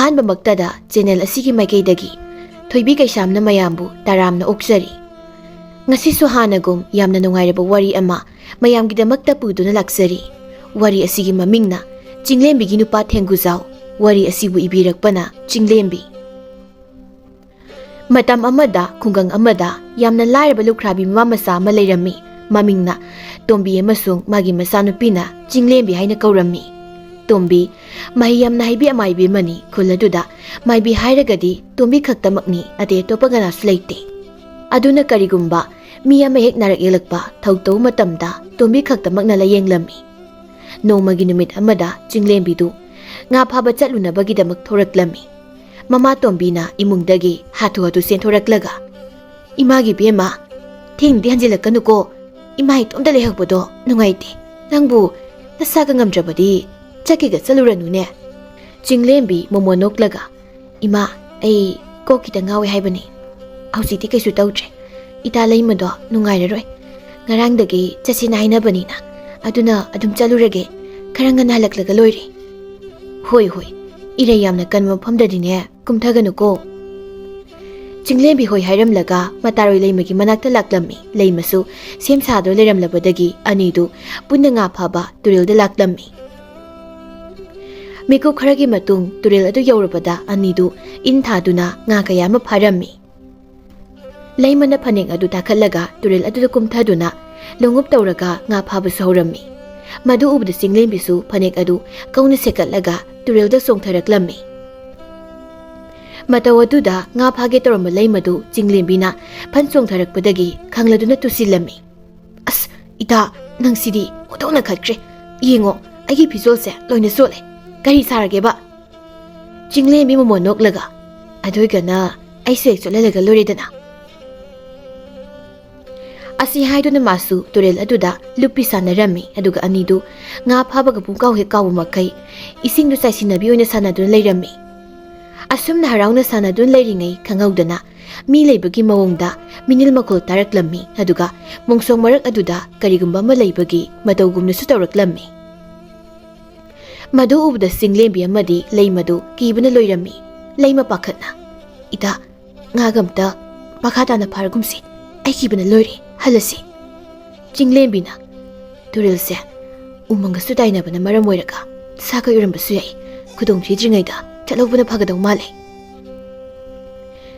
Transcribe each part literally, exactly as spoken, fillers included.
ꯑꯍꯥꯟꯕꯃꯛꯇꯗ channel ꯑꯁꯤꯒꯤ ꯃꯥꯏꯀꯩꯗꯒꯤ ꯊꯣꯏꯕꯤ ꯀꯩꯁꯥꯝꯅ ꯃꯌꯥꯝꯕꯨ ꯇꯔꯥꯝꯅ ꯑꯣꯛꯆꯔꯤ꯫ ꯉꯁꯤꯁꯨ ꯍꯥꯟꯅꯒꯨꯝ ꯌꯥꯝꯅ ꯅꯨꯡꯉꯥꯏꯔꯕ ꯋꯥꯔꯤ ꯑꯃ ꯃꯌꯥꯝꯒꯤꯗꯃꯛꯇ ꯄꯨꯗꯨꯅ ꯂꯥꯛꯆꯔꯤ꯫ ꯋꯥꯔꯤ ꯑꯁꯤꯒꯤ ꯃꯃꯤꯡꯅ ꯆꯤꯡꯂꯦꯝꯕꯤꯒꯤ ꯅꯨꯄꯥ ꯊꯦꯡꯒꯨꯖꯥꯎ꯫ ꯋꯥꯔꯤ ꯑꯁꯤꯕꯨ ꯏꯕꯤꯔꯛꯄꯅ ꯆꯤꯡꯂꯦꯝꯕꯤ꯫ ꯃꯇꯝ ꯑꯃꯗ ꯈꯨꯡꯒꯪ ꯑꯃꯗ ꯌꯥꯝꯅ ꯂꯥꯏꯔꯕ ꯂꯨꯈ꯭ꯔꯥꯕꯤ ꯃꯃꯥ ꯃꯆꯥ ꯑꯃ ꯂꯩꯔꯝꯃꯤ꯫ ꯃꯃꯤꯡꯅ ꯇꯣꯝꯕꯤ ꯑꯃꯁꯨꯡ ꯃꯥꯒꯤ ꯃꯆꯥꯅꯨꯄꯤꯅ ꯆꯤꯡꯂꯦꯝꯕꯤ ꯍꯥꯏꯅ ꯀꯧꯔꯝꯃꯤ꯫ ꯇꯣꯝꯕꯤ ꯃꯍꯩ ꯌꯥꯝꯅ ꯍꯩꯕꯤ ꯑꯃꯥꯏꯕꯤ ꯑꯃꯅꯤ꯫ ꯈꯨꯜ ꯑꯗꯨꯗ ꯃꯥꯏꯕꯤ ꯍꯥꯏꯔꯒꯗꯤ ꯇꯣꯝꯕꯤ ꯈꯛꯇꯃꯛꯅꯤ, ꯑꯇꯩ ꯑꯇꯣꯞꯄ ꯀꯅꯥꯁꯨ ꯂꯩꯇꯦ꯫ ꯑꯗꯨꯅ ꯀꯔꯤꯒꯨꯝꯕ ꯃꯤ ꯑꯃ ꯍꯦꯛ ꯅꯥꯔꯛ ꯌꯦꯛꯂꯛꯄ ꯊꯧꯗꯣꯛ ꯃꯇꯝꯗ ꯇꯣꯝꯕꯤ ꯈꯛꯇꯃꯛꯅ ꯂꯥꯌꯦꯡꯂꯝꯃꯤ꯫ ꯅꯣꯡꯃꯒꯤ ꯅꯨꯃꯤꯠ ꯑꯃꯗ ꯆꯤꯡꯂꯦꯝꯕꯤꯗꯨ ꯉꯥ ꯐꯥꯕ ꯆꯠꯂꯨꯅꯕꯒꯤꯗꯃꯛ ꯊꯣꯔꯛꯂꯝꯃꯤ꯫ ꯃꯃꯥ ꯇꯣꯝꯕꯤꯅ ꯏꯃꯨꯡꯗꯒꯤ ꯍꯥꯊꯨ ꯍꯥꯊꯨ ꯆꯦꯟꯊꯣꯔꯛꯂꯒ, "ꯏꯃꯥꯒꯤ ꯏꯕꯦꯝꯃ, ꯊꯦꯡꯗꯤ ꯍꯟꯖꯤꯜꯂꯛꯀꯅꯨꯀꯣ꯫ ꯏꯃꯥ ꯏꯇꯣꯝꯇ ꯂꯩꯍꯧꯕꯗꯣ ꯅꯨꯡꯉꯥꯏꯇꯦ꯫ ꯅꯪꯕꯨ ꯅꯁꯥꯒ ꯉꯝꯗ꯭ꯔꯕꯗꯤ ꯆꯠꯀꯦꯒ ꯆꯠꯂꯨꯔꯅꯨꯅꯦ꯫" ꯆꯤꯡꯂꯦꯝꯕꯤ ꯃꯣꯃꯣꯟ ꯅꯣꯛꯂꯒ, "ꯏꯃꯥ, ꯑꯩ ꯀꯣꯛ ꯈꯤꯇ ꯉꯥꯎꯋꯦ ꯍꯥꯏꯕꯅꯤ꯫ ꯍꯧꯖꯤꯛꯇꯤ ꯀꯩꯁꯨ ꯇꯧꯗ꯭ꯔꯦ꯫ ꯏꯇꯥ ꯂꯩꯃꯗꯣ ꯅꯨꯡꯉꯥꯏꯔꯔꯣꯏ꯫ ꯉꯔꯥꯡꯗꯒꯤ ꯆꯠꯁꯦꯅ ꯍꯥꯏꯅꯕꯅꯤꯅ, ꯑꯗꯨꯅ ꯑꯗꯨꯝ ꯆꯠꯂꯨꯔꯒꯦ꯫ ꯈꯔ ꯉꯟꯅ ꯍꯜꯂꯛꯂꯒ ꯂꯣꯏꯔꯦ꯫" "ꯍꯣꯏ, ꯍꯣꯏ, ꯏꯔꯩ ꯌꯥꯝꯅ ꯀꯟꯕ ꯃꯐꯝꯗꯗꯤꯅꯦ ꯀꯨꯝꯊꯒꯅꯨꯀꯣ꯫" ꯆꯤꯡꯂꯦꯝꯕꯤ ꯍꯣꯏ ꯍꯥꯏꯔꯝꯂꯒ ꯃꯇꯥꯔꯣꯏ ꯂꯩꯃꯒꯤ ꯃꯅꯥꯛꯇ ꯂꯥꯛꯂꯝꯃꯤ꯫ ꯂꯩꯃꯁꯨ ꯁꯦꯝ ꯁꯥꯗꯨꯅ ꯂꯩꯔꯝꯂꯕꯗꯒꯤ ꯑꯅꯤꯗꯨ ꯄꯨꯟꯅ ꯉꯥ ꯐꯥꯕ ꯇꯨꯔꯦꯜꯗ ꯂꯥꯛꯂꯝꯃꯤ꯫ ꯃꯤꯀꯨꯞ ꯈꯔꯒꯤ ꯃꯇꯨꯡ ꯇꯨꯔꯦꯜ ꯑꯗꯨ ꯌꯧꯔꯕꯗ ꯑꯅꯤꯗꯨ ꯏꯟ ꯊꯥꯗꯨꯅ ꯉꯥ ꯀꯌꯥ ꯑꯃ ꯐꯥꯔꯝꯃꯤ꯫ ꯂꯩꯃꯅ ꯐꯅꯦꯛ ꯑꯗꯨ ꯇꯥꯈꯠꯂꯒ ꯇꯨꯔꯦꯜ ꯑꯗꯨꯗ ꯀꯨꯝꯊꯗꯨꯅ ꯂꯣꯡꯎꯞ ꯇꯧꯔꯒ ꯉꯥ ꯐꯥꯕꯁꯨ ꯍꯧꯔꯝꯃꯤ꯫ ꯃꯗꯨ ꯎꯕꯗ ꯆꯤꯡꯂꯦꯝꯕꯤꯁꯨ ꯐꯅꯦꯛ ꯑꯗꯨ ꯀꯧꯅ ꯁꯦꯠꯀꯠꯂꯒ ꯇꯨꯔꯦꯜꯗ ꯆꯣꯡꯊꯔꯛꯂꯝꯃꯤ꯫ ꯃꯇꯧ ꯑꯗꯨꯗ ꯉꯥ ꯐꯥꯒꯦ ꯇꯧꯔꯝꯕ ꯂꯩꯃꯗꯨ ꯆꯤꯡꯂꯦꯝꯕꯤꯅ ꯐꯟ ꯆꯣꯡꯊꯔꯛꯄꯗꯒꯤ ꯈꯪꯂꯗꯨꯅ ꯇꯨꯁꯤꯜꯂꯝꯃꯤ꯫ "ꯑꯁ, ꯏꯇꯥ, ꯅꯪꯁꯤꯗꯤ ꯑꯣꯟꯊꯣꯛꯅ ꯈꯠꯈ꯭ꯔꯦ꯫ ꯌꯦꯡꯉꯣ, ꯑꯩꯒꯤ ꯐꯤꯖꯣꯜꯁꯦ ꯂꯣꯏꯅ ꯆꯣꯠꯂꯦ꯫ ꯀꯔꯤ ꯁꯥꯔꯒꯦꯕ?" ꯆꯤꯡꯂꯦꯝꯕꯤ ꯃꯃꯣꯟ ꯅꯣꯛꯂꯒ, "ꯑꯗꯨ ꯑꯣꯏꯒꯅ ꯑꯩꯁꯨ ꯍꯦꯛ ꯆꯣꯠꯍꯜꯂꯒ ꯂꯣꯏꯔꯦꯗꯅ꯫" ꯑꯁꯤ ꯍꯥꯏꯗꯨꯅ ꯃꯥꯁꯨ ꯇꯨꯔꯦꯜ ꯑꯗꯨꯗ ꯂꯨꯞꯄꯤ ꯁꯥꯟꯅꯔꯝꯃꯤ꯫ ꯑꯗꯨꯒ ꯑꯅꯤꯗꯨ ꯉꯥ ꯐꯥꯕꯒ ꯄꯨꯡꯀꯥꯎ ꯍꯦꯛ ꯀꯥꯎꯕ ꯃꯈꯩ ꯏꯁꯤꯡꯗꯨ ꯆꯥꯏꯁꯤꯟꯅꯕꯤ ꯑꯣꯏꯅ ꯁꯥꯟꯅꯗꯨꯅ ꯂꯩꯔꯝꯃꯤ꯫ ꯑꯁꯨꯝꯅ ꯍꯔꯥꯎꯅ ꯁꯥꯟꯅꯗꯨꯅ ꯂꯩꯔꯤꯉꯩ ꯈꯪꯍꯧꯗꯅ ꯃꯤ ꯂꯩꯕꯒꯤ ꯃꯑꯣꯡꯗ ꯃꯤꯅꯤꯜ ꯃꯈꯣꯜ ꯇꯥꯔꯛꯂꯝꯃꯤ꯫ ꯑꯗꯨꯒ ꯃꯣꯡꯁꯣꯡ ꯃꯔꯛ ꯑꯗꯨꯗ ꯀꯔꯤꯒꯨꯝꯕ ꯑꯃ ꯂꯩꯕꯒꯤ ꯃꯇꯧꯒꯨꯝꯅꯁꯨ ꯇꯧꯔꯛꯂꯝꯃꯤ꯫ ꯃꯗꯨ ꯎꯕꯗ ꯆꯤꯡꯂꯦꯝꯕꯤ ꯑꯃꯗꯤ ꯂꯩꯃꯗꯨ ꯀꯤꯕꯅ ꯂꯣꯏꯔꯝꯃꯤ꯫ ꯂꯩꯃ ꯄꯥꯈꯠꯅ, "ꯏꯇꯥ, ꯉꯥꯒ ꯑꯝꯇ ꯃꯈꯥ ꯇꯥꯅ ꯐꯥꯔꯒꯨꯝꯁꯤ꯫ ꯑꯩ ꯀꯤꯕꯅ ꯂꯣꯏꯔꯦ꯫ ꯍꯜꯂꯁꯤ꯫" ꯆꯤꯡꯂꯦꯝꯕꯤꯅ, "ꯇꯨꯔꯦꯜꯁꯦ ꯎꯃꯪꯒꯁꯨ ꯇꯥꯏꯅꯕꯅ ꯃꯔꯝ ꯑꯣꯏꯔꯒ ꯁꯥ ꯀꯩ ꯎꯔꯝꯕꯁꯨ ꯌꯥꯏ꯫ ꯈꯨꯗꯣꯡ ꯊꯤꯗ꯭ꯔꯤꯉꯩꯗ ꯆꯠꯍꯧꯕꯅ ꯐꯒꯗꯧ ꯃꯥꯜꯂꯦ꯫"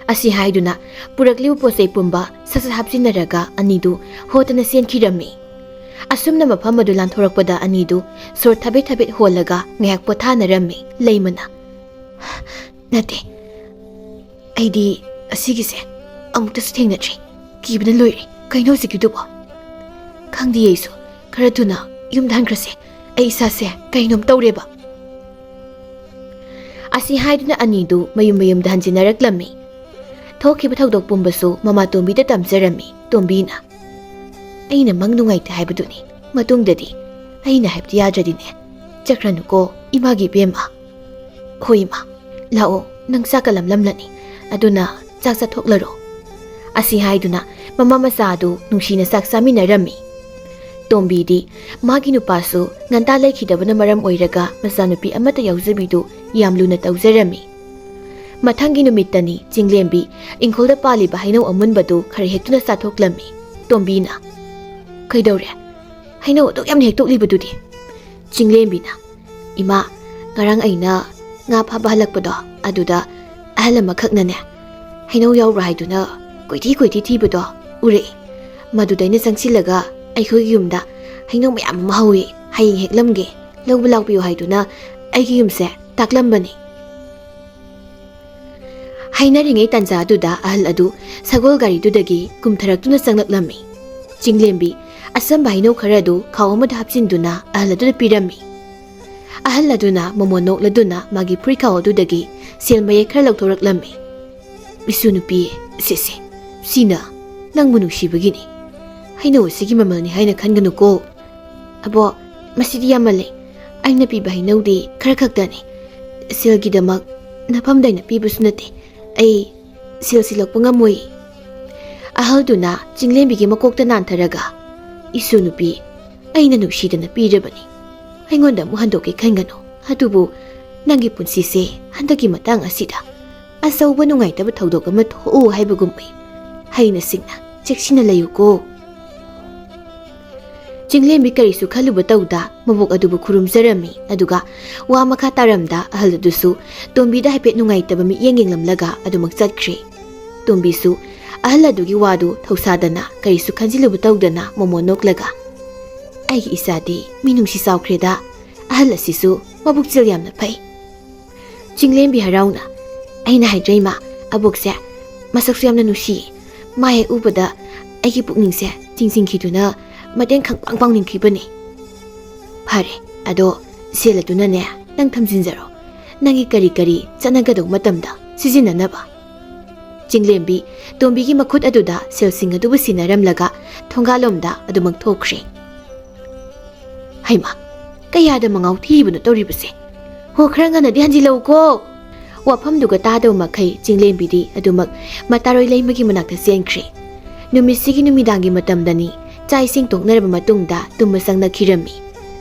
ꯑꯁꯤ ꯍꯥꯏꯗꯨꯅ ꯄꯨꯔꯛꯂꯤꯕ ꯄꯣꯠ ꯆꯩ ꯄꯨꯝꯕ ꯁꯠ ꯁꯠ ꯍꯥꯞꯆꯤꯟꯅꯔꯒ ꯑꯅꯤꯗꯨ ꯍꯣꯠꯇꯅ ꯆꯦꯟꯈꯤꯔꯝꯃꯤ꯫ ꯑꯁꯨꯝꯅ ꯃꯐꯝ ꯑꯗꯨ ꯂꯥꯟꯊꯣꯔꯛꯄꯗ ꯑꯅꯤꯗꯨ ꯁꯣꯔ ꯊꯕꯦꯠ ꯊꯕꯦꯠ ꯍꯣꯜꯂꯒ ꯉꯥꯏꯍꯥꯛ ꯄꯣꯊꯥꯅꯔꯝꯃꯤ꯫ ꯂꯩꯃꯅ, "ꯅꯠꯇꯦ, ꯑꯩꯗꯤ ꯑꯁꯤꯒꯤꯁꯦ ꯑꯃꯨꯛꯇꯁꯨ ꯊꯦꯡꯅꯗ꯭ꯔꯤ꯫ ꯀꯤꯕꯅ ꯂꯣꯏꯔꯦ꯫ ꯀꯩꯅꯣ ꯍꯧꯖꯤꯛꯀꯤꯗꯨꯕꯣ?" "ꯈꯪꯗꯦ ꯑꯩꯁꯨ꯫ ꯈꯔ ꯊꯨꯅ ꯌꯨꯝꯗ ꯍꯟꯈ꯭ꯔꯁꯦ꯫ ꯑꯩ ꯏꯁꯥꯁꯦ ꯀꯩꯅꯣꯝ ꯇꯧꯔꯦꯕ꯫" ꯑꯁꯤ ꯍꯥꯏꯗꯨꯅ ꯑꯅꯤꯗꯨ ꯃꯌꯨꯝ ꯃꯌꯨꯝꯗ ꯍꯟꯖꯤꯟꯅꯔꯛꯂꯝꯃꯤ꯫ ꯊꯣꯛꯈꯤꯕ ꯊꯧꯗꯣꯛ ꯄꯨꯝꯕꯁꯨ ꯃꯃꯥ ꯇꯣꯝꯕꯤꯗ ꯇꯝꯖꯔꯝꯃꯤ꯫ ꯇꯣꯝꯕꯤꯅ, "ꯑꯩꯅ ꯃꯪ ꯅꯨꯡꯉꯥꯏꯇꯦ ꯍꯥꯏꯕꯗꯨꯅꯤ꯫ ꯃꯇꯨꯡꯗꯗꯤ ꯑꯩꯅ ꯍꯥꯏꯕꯗꯤ ꯌꯥꯗ꯭ꯔꯗꯤꯅꯦ, ꯆꯠꯈ꯭ꯔꯅꯨꯀꯣ ꯏꯃꯥꯒꯤ ꯏꯕꯦꯝꯃ꯫" "ꯍꯣꯏ ꯏꯃꯥ, ꯂꯥꯛꯑꯣ, ꯅꯪ ꯆꯥꯛꯀ ꯂꯝꯂꯝꯂꯅꯤ꯫ ꯑꯗꯨꯅ ꯆꯥꯛ ꯆꯥꯊꯣꯛꯂꯔꯣ꯫" ꯑꯁꯤ ꯍꯥꯏꯗꯨꯅ ꯃꯃꯥ ꯃꯆꯥ ꯑꯗꯨ ꯅꯨꯡꯁꯤꯅ ꯆꯥꯛ ꯆꯥꯃꯤꯟꯅꯔꯝꯃꯤ꯫ ꯇꯣꯝꯕꯤꯗꯤ ꯃꯥꯒꯤ ꯅꯨꯄꯥꯁꯨ ꯉꯟꯇꯥ ꯂꯩꯈꯤꯗꯕꯅ ꯃꯔꯝ ꯑꯣꯏꯔꯒ ꯃꯆꯥꯅꯨꯄꯤ ꯑꯃꯠꯇ ꯌꯥꯎꯖꯕꯤꯗꯨ ꯌꯥꯝ ꯂꯨꯅ ꯇꯧꯖꯔꯝꯃꯤ꯫ ꯃꯊꯪꯒꯤ ꯅꯨꯃꯤꯠꯇꯅꯤ ꯆꯤꯡꯂꯦꯝꯕꯤ ꯏꯪꯈꯣꯜꯗ ꯄꯥꯜꯂꯤꯕ ꯍꯩꯅꯧ ꯑꯃꯨꯟꯕꯗꯨ ꯈꯔ ꯍꯦꯛꯇꯨꯅ ꯆꯥꯊꯣꯛꯂꯝꯃꯤ꯫ ꯇꯣꯝꯕꯤꯅ, "ꯀꯩꯗꯧꯔꯦ? ꯍꯩꯅꯧ ꯑꯗꯨꯛ ꯌꯥꯝꯅ ꯍꯦꯛꯇꯣꯛꯂꯤꯕꯗꯨꯗꯤ?" ꯆꯤꯡꯂꯦꯝꯕꯤꯅ, "ꯏꯃꯥ, ꯉꯔꯥꯡ ꯑꯩꯅ ꯉꯥ ꯐꯥꯕ ꯍꯜꯂꯛꯄꯗꯣ, ꯑꯗꯨꯗ ꯑꯍꯜ ꯑꯃꯈꯛꯅꯅꯦ, ꯍꯩꯅꯧ ꯌꯥꯎꯕ꯭ꯔꯥ ꯍꯥꯏꯗꯨꯅ ꯀꯣꯏꯊꯤ ꯀꯣꯏꯊꯤ ꯊꯤꯕꯗꯣ ꯎꯔꯛꯏ꯫ ꯃꯗꯨꯗ ꯑꯩꯅ ꯆꯪꯁꯤꯜꯂꯒ ꯑꯩꯈꯣꯏꯒꯤ ꯌꯨꯝꯗ ꯍꯩꯅꯧ ꯃꯌꯥꯝ ꯑꯃ ꯍꯧꯏ, ꯍꯌꯦꯡ ꯍꯦꯛꯂꯝꯒꯦ, ꯂꯧꯕ ꯂꯥꯛꯄꯤꯌꯨ ꯍꯥꯏꯗꯨꯅ ꯑꯩꯒꯤ ꯌꯨꯝꯁꯦ ꯇꯥꯛꯂꯝꯕꯅꯤ꯫" ꯍꯥꯏꯅꯔꯤꯉꯩ ꯇꯥꯟꯖꯥ ꯑꯗꯨꯗ ꯑꯍꯜ ꯑꯗꯨ ꯁꯒꯣꯜ ꯒꯥꯔꯤꯗꯨꯗꯒꯤ ꯀꯨꯝꯊꯔꯛꯇꯨꯅ ꯆꯪꯂꯛꯂꯝꯃꯤ꯫ ꯆꯤꯡꯂꯦꯝꯕꯤ ꯑꯁꯝꯕ ꯍꯩꯅꯧ ꯈꯔ ꯑꯗꯨ ꯈꯥꯎ ꯑꯃꯗ ꯍꯥꯞꯆꯤꯟꯗꯨꯅ ꯑꯍꯜ ꯑꯗꯨꯗ ꯄꯤꯔꯝꯃꯤ꯫ ꯑꯍꯜ ꯑꯗꯨꯅ ꯃꯃꯣꯟ ꯅꯣꯛꯂꯗꯨꯅ ꯃꯥꯒꯤ ꯐꯨꯔꯤꯠꯈꯥꯎ ꯑꯗꯨꯗꯒꯤ ꯁꯦꯜ ꯃꯌꯦꯛ ꯈꯔ ꯂꯧꯊꯣꯔꯛꯂꯝꯃꯤ꯫ "ꯏꯁꯨ ꯅꯨꯄꯤ, ꯁꯤꯁꯦ, ꯁꯤꯅ ꯅꯪꯕꯨ ꯅꯨꯡꯁꯤꯕꯒꯤꯅꯤ꯫ ꯍꯩꯅꯧ ꯑꯁꯤꯒꯤ ꯃꯃꯜꯅꯤ ꯍꯥꯏꯅ ꯈꯟꯒꯅꯨꯀꯣ꯫" "ꯑꯕꯣ, ꯃꯁꯤꯗꯤ ꯌꯥꯝꯃꯜꯂꯦ꯫ ꯑꯩꯅ ꯄꯤꯕ ꯍꯩꯅꯧꯗꯤ ꯈꯔ ꯈꯛꯇꯅꯤ꯫ ꯁꯦꯜꯒꯤꯗꯃꯛ ꯅꯐꯝꯗ ꯑꯩꯅ ꯄꯤꯕꯁꯨ ꯅꯠꯇꯦ꯫ ꯑꯩ ꯁꯦꯜ ꯁꯤꯜꯂꯛꯄ ꯉꯝꯃꯣꯏ꯫" ꯑꯍꯜꯗꯨꯅ ꯆꯤꯡꯂꯦꯝꯕꯤꯒꯤ ꯃꯀꯣꯛꯇ ꯅꯥꯟꯊꯔꯒ, "ꯏꯁꯨ ꯅꯨꯄꯤ, ꯑꯩꯅ ꯅꯨꯡꯁꯤꯗꯅ ꯄꯤꯔꯕꯅꯤ꯫ ꯑꯩꯉꯣꯟꯗ ꯑꯃꯨꯛ ꯍꯟꯗꯣꯛꯀꯦ ꯈꯟꯒꯅꯨ꯫ ꯑꯗꯨꯕꯨ ꯅꯪꯒꯤ ꯄꯨꯟꯁꯤꯁꯦ ꯍꯟꯗꯛꯀꯤ ꯃꯇꯥꯡ ꯑꯁꯤꯗ ꯑꯆꯧꯕ ꯅꯨꯡꯉꯥꯏꯇꯕ ꯊꯧꯗꯣꯛ ꯑꯃ ꯊꯣꯛꯎ ꯍꯥꯏꯕꯒꯨꯝꯕ ꯍꯩꯅ ꯁꯤꯡꯅ ꯆꯦꯛꯁꯤꯟꯅ ꯂꯩꯌꯨꯀꯣ꯫ ꯆꯤꯡꯂꯦꯝꯕꯤ ꯀꯔꯤꯁꯨ ꯈꯜꯂꯨꯕ ꯇꯧꯗ ꯃꯕꯣꯛ ꯑꯗꯨꯕꯨ ꯈꯨꯔꯨꯝꯖꯔꯝꯃꯤ꯫ ꯑꯗꯨꯒ ꯋꯥ ꯃꯈꯥ ꯇꯥꯔꯝꯗ ꯑꯍꯜ ꯑꯗꯨꯁꯨ ꯇꯣꯝꯕꯤꯗ ꯍꯥꯏꯐꯦꯠ ꯅꯨꯡꯉꯥꯏꯇꯕ ꯃꯤꯠꯌꯦꯡ ꯌꯦꯡꯂꯝꯂꯒ ꯑꯗꯨꯃꯛ ꯆꯠꯈ꯭ꯔꯦ꯫ ꯇꯣꯝꯕꯤꯁꯨ ꯑꯍꯜ ꯑꯗꯨꯒꯤ ꯋꯥꯗꯨ ꯊꯧꯁꯥꯗꯅ ꯀꯔꯤꯁꯨ ꯈꯟꯖꯤꯜꯂꯨꯕ ꯇꯧꯗꯅ ꯃꯣꯃꯣꯟ ꯅꯣꯛꯂꯒ, "ꯑꯩꯒꯤ ꯏꯆꯥꯗꯤ ꯃꯤꯅꯨꯡꯁꯤ ꯆꯥꯎꯈ꯭ꯔꯦꯗ, ꯑꯍꯜ ꯑꯁꯤꯁꯨ ꯃꯕꯨꯛꯆꯦꯜ ꯌꯥꯝꯅ ꯐꯩ"꯫ ꯆꯤꯡꯂꯦꯝꯕꯤ ꯍꯔꯥꯎꯅ, "ꯑꯩꯅ ꯍꯥꯏꯗ꯭ꯔ ꯏꯃꯥ, ꯑꯕꯣꯛꯁꯦ ꯃꯁꯛꯁꯨ ꯌꯥꯝꯅ ꯅꯨꯡꯁꯤꯌꯦ꯫ ꯃꯥ ꯍꯦꯛ ꯎꯕꯗ ꯑꯩꯒꯤ ꯄꯨꯛꯅꯤꯡꯁꯦ ꯆꯤꯡꯁꯤꯟꯈꯤꯗꯨꯅ ꯃꯇꯦꯡ ꯈꯪꯄꯥꯡ ꯄꯥꯡꯅꯤꯡꯈꯤꯕꯅꯤ"꯫ "ꯐꯔꯦ, ꯑꯗꯣ ꯁꯦꯜ ꯑꯗꯨꯅꯅꯦ ꯅꯪ ꯊꯝꯖꯤꯟꯖꯔꯣ, ꯅꯪꯒꯤ ꯀꯔꯤ ꯀꯔꯤ ꯆꯠꯅꯒꯗꯧꯕ ꯃꯇꯝꯗ ꯁꯤꯖꯤꯟꯅꯅꯕ"꯫ ꯆꯤꯡꯂꯦꯝꯕꯤ ꯇꯣꯝꯕꯤꯒꯤ ꯃꯈꯨꯠ ꯑꯗꯨꯗ ꯁꯦꯜꯁꯤꯡ ꯑꯗꯨꯕꯨ ꯁꯤꯟꯅꯔꯝꯂꯒ ꯊꯣꯡꯒꯥꯜꯂꯣꯝꯗ ꯑꯗꯨꯃꯛ ꯊꯣꯛꯈ꯭ꯔꯦ꯫ "ꯍꯩꯃꯥ, ꯀꯌꯥꯗ ꯃꯉꯥꯎ ꯊꯤꯔꯤꯕꯅꯣ ꯇꯧꯔꯤꯕꯁꯦ? ꯍꯣ, ꯈꯔ ꯉꯟꯅꯗꯤ ꯍꯟꯖꯤꯜꯂꯛꯎꯀꯣ"꯫ ꯋꯥꯐꯝꯗꯨꯒ ꯇꯥꯗꯕ ꯃꯈꯩ ꯆꯤꯡꯂꯦꯝꯕꯤꯗꯤ ꯑꯗꯨꯃꯛ ꯃꯇꯥꯔꯣꯏ ꯂꯩꯃꯒꯤ ꯃꯅꯥꯛꯇ ꯆꯦꯟꯈ꯭ꯔꯦ꯫ ꯅꯨꯃꯤꯠꯁꯤꯒꯤ ꯅꯨꯃꯤꯗꯥꯡꯒꯤ ꯃꯇꯝꯗꯅꯤ꯫ ꯆꯥꯛ ꯏꯁꯤꯡ ꯇꯣꯛꯅꯔꯕ ꯃꯇꯨꯡꯗ ꯇꯨꯝꯕ ꯆꯪꯅꯈꯤꯔꯝꯃꯤ꯫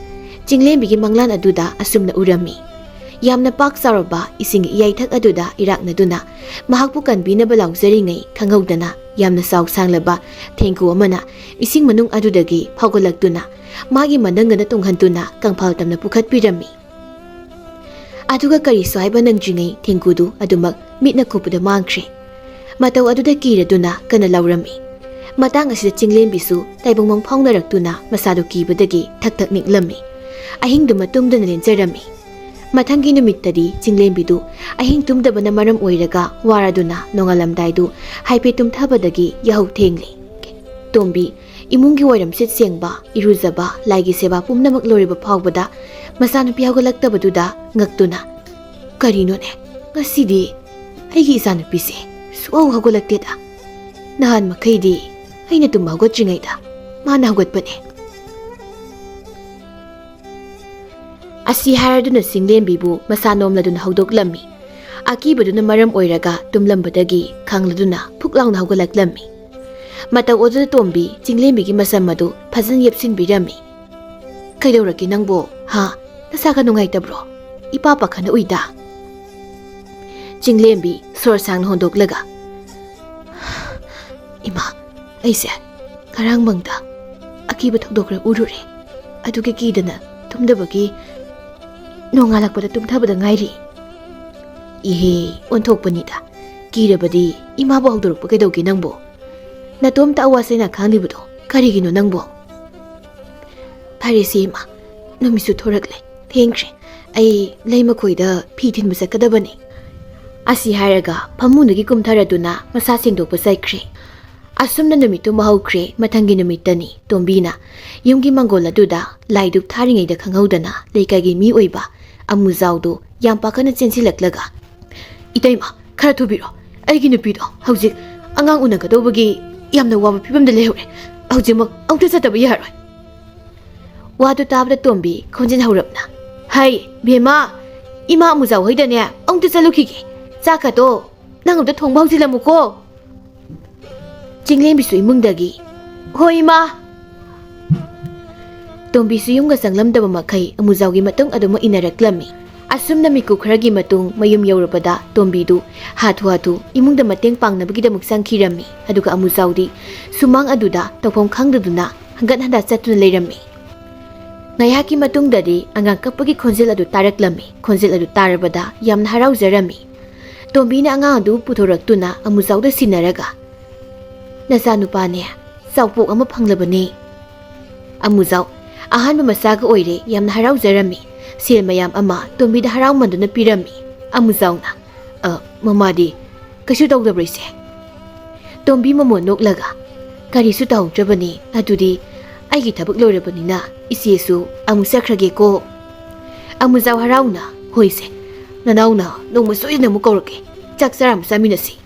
ꯆꯤꯡꯂꯦꯝꯕꯤꯒꯤ ꯃꯪꯂꯥꯟ ꯑꯗꯨꯗ ꯑꯁꯨꯝꯅ ꯎꯔꯝꯃꯤ꯫ ꯌꯥꯝꯅ ꯄꯥꯛ ꯆꯥꯎꯔꯕ ꯏꯁꯤꯡꯒꯤ ꯏꯌꯥꯏꯊꯛ ꯑꯗꯨꯗ ꯏꯔꯥꯛꯅꯗꯨꯅ ꯃꯍꯥꯛꯄꯨ ꯀꯟꯕꯤꯅꯕ ꯂꯥꯎꯖꯔꯤꯉꯩ ꯈꯪꯍꯧꯗꯅ ꯌꯥꯝꯅ ꯆꯥꯎ ꯁꯥꯡꯂꯕ ꯊꯦꯡꯒꯨ ꯑꯃꯅ ꯏꯁꯤꯡ ꯃꯅꯨꯡ ꯑꯗꯨꯗꯒꯤ ꯐꯥꯎꯒꯠꯂꯛꯇꯨꯅ ꯃꯥꯒꯤ ꯃꯅꯪꯒꯅ ꯇꯨꯡꯍꯟꯗꯨꯅ ꯀꯪꯐꯥꯜ ꯇꯝꯅ ꯄꯨꯈꯠꯄꯤꯔꯝꯃꯤ꯫ ꯑꯗꯨꯒ ꯀꯔꯤꯁꯨ ꯍꯥꯏꯕ ꯅꯪꯗ꯭ꯔꯤꯉꯩ ꯊꯦꯡꯒꯨꯗꯨ ꯑꯗꯨꯃꯛ ꯃꯤꯠꯅ ꯀꯨꯞꯄꯗ ꯃꯥꯡꯈ꯭ꯔꯦ꯫ ꯃꯇꯧ ꯑꯗꯨꯗ ꯀꯤꯔꯗꯨꯅ ꯀꯟꯅ ꯂꯥꯎꯔꯝꯃꯤ꯫ ꯃꯇꯥꯡ ꯑꯁꯤꯗ ꯆꯤꯡꯂꯦꯝꯕꯤꯁꯨ ꯇꯥꯏꯕꯪ ꯃꯪ ꯐꯥꯎꯅꯔꯛꯇꯨꯅ ꯃꯁꯥꯗꯨ ꯀꯤꯕꯗꯒꯤ ꯊꯛ ꯊꯛ ꯅꯤꯛꯂꯝꯃꯤ꯫ ꯑꯍꯤꯡꯗꯨꯃ ꯇꯨꯝꯗꯅ ꯂꯦꯟꯖꯔꯝꯃꯤ꯫ ꯃꯊꯪꯒꯤ ꯅꯨꯃꯤꯠꯇꯗꯤ ꯆꯤꯡꯂꯦꯝꯕꯤꯗꯨ ꯑꯍꯤꯡ ꯇꯨꯝꯗꯕꯅ ꯃꯔꯝ ꯑꯣꯏꯔꯒ ꯋꯥꯔꯗꯨꯅ ꯅꯣꯡꯉꯥꯜꯂꯝꯗꯥꯏꯗꯨ ꯍꯥꯏꯐꯦꯠ ꯇꯨꯝꯊꯕꯗꯒꯤ ꯌꯥꯍꯧ ꯊꯦꯡꯂꯦ꯫ ꯇꯣꯝꯕꯤ ꯏꯃꯨꯡꯒꯤ ꯋꯥꯏꯔꯝ ꯁꯤꯠ ꯁꯦꯡꯕ, ꯏꯔꯨꯖꯕ, ꯂꯥꯏꯒꯤ ꯁꯦꯕꯥ ꯄꯨꯝꯅꯃꯛ ꯂꯣꯏꯔꯕ ꯐꯥꯎꯕꯗ ꯃꯆꯥꯅꯨꯄꯤ ꯍꯧꯒꯠꯂꯛꯇꯕꯗꯨꯗ ꯉꯛꯇꯨꯅ, "ꯀꯔꯤꯅꯣꯅꯦ, ꯉꯁꯤꯗꯤ ꯑꯩꯒꯤ ꯏꯆꯥꯅꯨꯄꯤꯁꯦ ꯁꯨꯛꯍꯧ ꯍꯧꯒꯠꯂꯛꯇꯦꯗ꯫ ꯅꯍꯥꯟ ꯃꯈꯩꯗꯤ ꯑꯩꯅ ꯇꯨꯝꯕ ꯍꯧꯒꯠꯇ꯭ꯔꯤꯉꯩꯗ ꯃꯥꯅ ꯍꯧꯒꯠꯄꯅꯦ"꯫ ꯑꯁꯤ ꯍꯥꯏꯔꯗꯨꯅ ꯆꯤꯡꯂꯦꯝꯕꯤꯕꯨ ꯃꯁꯥ ꯅꯣꯝꯂꯗꯨꯅ ꯍꯧꯗꯣꯛꯂꯝꯃꯤ꯫ ꯑꯀꯤꯕꯗꯨꯅ ꯃꯔꯝ ꯑꯣꯏꯔꯒ ꯇꯨꯝꯂꯝꯕꯗꯒꯤ ꯈꯪꯂꯗꯨꯅ ꯐꯨꯛ ꯂꯥꯎꯅ ꯍꯧꯒꯠꯂꯛꯂꯝꯃꯤ꯫ ꯃꯇꯧ ꯑꯗꯨꯗ ꯇꯣꯝꯕꯤ ꯆꯤꯡꯂꯦꯝꯕꯤꯒꯤ ꯃꯁꯝ ꯑꯗꯨ ꯐꯖꯅ ꯌꯦꯞꯁꯤꯟꯕꯤꯔꯝꯃꯤ꯫ "ꯀꯩꯗꯧꯔꯒꯦ ꯅꯪꯕꯣ? ꯍꯥ? ꯅꯁꯥꯒ ꯅꯨꯡꯉꯥꯏꯇꯕ꯭ꯔꯣ? ꯏꯄꯥ ꯄꯥꯈꯠꯅ ꯎꯏꯗ꯫ ꯆꯤꯡꯂꯦꯝꯕꯤ ꯁꯣꯔ ꯁꯥꯡꯅ ꯍꯣꯟꯗꯣꯛꯂꯒ, "ꯏꯃꯥ, ꯑꯩꯁꯦ ꯉꯔꯥꯡ ꯃꯪꯗ ꯑꯀꯤꯕ ꯊꯧꯗꯣꯛ ꯈꯔ ꯎꯔꯨꯔꯦ꯫ ꯑꯗꯨꯒꯤ ꯀꯤꯗꯅ ꯇꯨꯝꯗꯕꯒꯤ ꯅꯣꯡꯉꯥꯜꯂꯛꯄꯗ ꯇꯨꯝꯊꯕꯗ ꯉꯥꯏꯔꯤ꯫" "ꯏꯍꯦ, ꯑꯣꯟꯊꯣꯛꯄꯅꯤꯗ꯫ ꯀꯤꯔꯕꯗꯤ ꯏꯃꯥꯕꯨ ꯍꯧꯗꯣꯔꯛꯄ ꯀꯩꯗꯧꯒꯦ ꯅꯪꯕꯨ? ꯅꯇꯣꯝꯇ ꯑꯋꯥ ꯆꯩꯅꯥ ꯈꯥꯡꯂꯤꯕꯗꯣ ꯀꯔꯤꯒꯤꯅꯣ ꯅꯪꯕꯨ?" "ꯐꯔꯦꯁꯦ ꯏꯃꯥ, ꯅꯨꯃꯤꯠꯁꯨ ꯊꯣꯔꯛꯂꯦ, ꯊꯦꯡꯈ꯭ꯔꯦ꯫ ꯑꯩ ꯂꯩꯃꯈꯣꯏꯗ ꯐꯤ ꯊꯤꯟꯕ ꯆꯠꯀꯗꯕꯅꯤ꯫" ꯑꯁꯤ ꯍꯥꯏꯔꯒ ꯐꯃꯨꯡꯗꯒꯤ ꯀꯨꯝꯊꯔꯗꯨꯅ ꯃꯁꯥ ꯁꯦꯡꯗꯣꯛꯄ ꯆꯠꯈ꯭ꯔꯦ꯫ ꯑꯁꯨꯝꯅ ꯅꯨꯃꯤꯠꯇꯨꯃ ꯍꯧꯈ꯭ꯔꯦ꯫ ꯃꯊꯪꯒꯤ ꯅꯨꯃꯤꯠꯇꯅꯤ ꯇꯣꯝꯕꯤꯅ ꯌꯨꯝꯒꯤ ꯃꯪꯒꯣꯜ ꯑꯗꯨꯗ ꯂꯥꯏꯗꯨꯛ ꯊꯥꯔꯤꯉꯩꯗ ꯈꯪꯍꯧꯗꯅ ꯂꯩꯀꯥꯏꯒꯤ ꯃꯤ ꯑꯣꯏꯕ ꯑꯃꯨꯖꯥꯎꯗꯨ ꯌꯥꯝ ꯄꯥꯈꯠꯅ ꯆꯦꯟꯁꯤꯜꯂꯛꯂꯒ, "ꯏꯇꯩꯃ, ꯈꯔ ꯊꯨꯕꯤꯔꯣ, ꯑꯩꯒꯤ ꯅꯨꯄꯤꯗꯣ ꯍꯧꯖꯤꯛ ꯑꯉꯥꯡ ꯎꯅꯒꯗꯧꯕꯒꯤ ꯌꯥꯝꯅ ꯋꯥꯕ ꯐꯤꯕꯝꯗ ꯂꯩꯍꯧꯔꯦ꯫ ꯍꯧꯖꯤꯛꯃꯛ ꯑꯃꯨꯛꯇ ꯆꯠꯇꯕ ꯌꯥꯔꯣꯏ꯫" ꯋꯥꯗꯨ ꯇꯥꯕꯗ ꯇꯣꯝꯕꯤ ꯈꯣꯟꯖꯦꯜ ꯍꯧꯔꯞꯅ, "ꯍꯩ, ꯕꯦꯝꯃ, ꯏꯃꯥ ꯑꯃꯨꯖꯥꯎ ꯍꯣꯏꯗꯅꯦ ꯑꯃꯨꯛꯇ ꯆꯠꯂꯨꯈꯤꯒꯦ꯫ ꯆꯥꯛꯀꯗꯣ ꯅꯪ ꯑꯝꯇ ꯊꯣꯡꯕ ꯍꯧꯖꯤꯜꯂꯝꯃꯨꯀꯣ꯫" ꯆꯤꯡꯂꯦꯝꯕꯤꯁꯨ ꯏꯃꯨꯡꯗꯒꯤ, "ꯍꯣꯏ, ꯏꯃꯥ꯫" ꯇꯣꯝꯕꯤꯁꯨ ꯌꯨꯝꯒ ꯆꯪꯂꯝꯗꯕ ꯃꯈꯩ ꯑꯃꯨꯖꯥꯎꯒꯤ ꯃꯇꯨꯡ ꯑꯗꯨꯃꯛ ꯏꯟꯅꯔꯛꯂꯝꯃꯤ꯫ ꯑꯁꯨꯝꯅ ꯃꯤꯀꯨꯞ ꯈꯔꯒꯤ ꯃꯇꯨꯡ ꯃꯌꯨꯝ ꯌꯧꯔꯕꯗ ꯇꯣꯝꯕꯤꯗꯨ ꯍꯥꯊꯨ ꯍꯥꯊꯨ ꯏꯃꯨꯡꯗ ꯃꯇꯦꯡ ꯄꯥꯡꯅꯕꯒꯤꯗꯃꯛ ꯆꯪꯈꯤꯔꯝꯃꯤ꯫ ꯑꯗꯨꯒ ꯑꯃꯨꯖꯥꯎꯗꯤ ꯁꯨꯃꯥꯡ ꯑꯗꯨꯗ ꯇꯧꯐꯝ ꯈꯪꯗꯗꯨꯅ ꯍꯪꯒꯠ ꯍꯟꯗ ꯆꯠꯇꯨꯅ ꯂꯩꯔꯝꯃꯤ꯫ ꯉꯥꯏꯍꯥꯛꯀꯤ ꯃꯇꯨꯡꯗꯗꯤ ꯑꯉꯥꯡ ꯀꯞꯄꯒꯤ ꯈꯣꯟꯖꯦꯜ ꯑꯗꯨ ꯇꯥꯔꯛꯂꯝꯃꯤ꯫ ꯈꯣꯟꯖꯦꯜ ꯑꯗꯨ ꯇꯥꯔꯕꯗ ꯌꯥꯝꯅ ꯍꯔꯥꯎꯖꯔꯝꯃꯤ꯫ ꯇꯣꯝꯕꯤꯅ ꯑꯉꯥꯡ ꯑꯗꯨ ꯄꯨꯊꯣꯔꯛꯇꯨꯅ ꯑꯃꯨꯖꯥꯎꯗ ꯁꯤꯟꯅꯔꯒ, "ꯅꯆꯥꯅꯨꯄꯥꯅꯦ, ꯆꯥꯎꯄꯣꯛ ꯑꯃ ꯐꯪꯂꯕꯅꯦ꯫" ꯑꯃꯨꯖꯥꯎ ꯑꯍꯥꯟꯕ ꯃꯆꯥꯒ ꯑꯣꯏꯔꯦ꯫ ꯌꯥꯝꯅ ꯍꯔꯥꯎꯖꯔꯝꯃꯤ꯫ ꯁꯦꯜ ꯃꯌꯥꯝ ꯑꯃ ꯇꯣꯝꯕꯤꯗ ꯍꯔꯥꯎꯃꯟꯗꯨꯅ ꯄꯤꯔꯝꯃꯤ꯫ ꯑꯃꯨꯖꯥꯎꯅ, "ꯑ, ꯃꯃꯥꯗꯤ ꯀꯩꯁꯨ ꯇꯧꯗꯕ꯭ꯔꯣ, ꯏꯆꯦ?" ꯇꯣꯝꯕꯤ ꯃꯃꯣꯟ ꯅꯣꯛꯂꯒ, "ꯀꯔꯤꯁꯨ ꯇꯧꯍꯧꯗ꯭ꯔꯕꯅꯤ꯫ ꯑꯗꯨꯗꯤ ꯑꯩꯒꯤ ꯊꯕꯛ ꯂꯣꯏꯔꯕꯅꯤꯅ ꯏꯆꯦꯁꯨ ꯑꯃꯨꯛ ꯆꯠꯈ꯭ꯔꯒꯦꯀꯣ꯫" ꯑꯃꯨꯖꯥꯎ ꯍꯔꯥꯎꯅ, "ꯍꯣꯏꯁꯦ, ꯅꯅꯥꯎꯅ ꯅꯣꯡꯃ ꯁꯣꯏꯗꯅ ꯑꯃꯨꯛ ꯀꯧꯔꯛꯀꯦ꯫ ꯆꯥꯛ ꯆꯔꯥ ꯑꯃ ꯆꯥꯃꯤꯟꯅꯁꯤ꯫"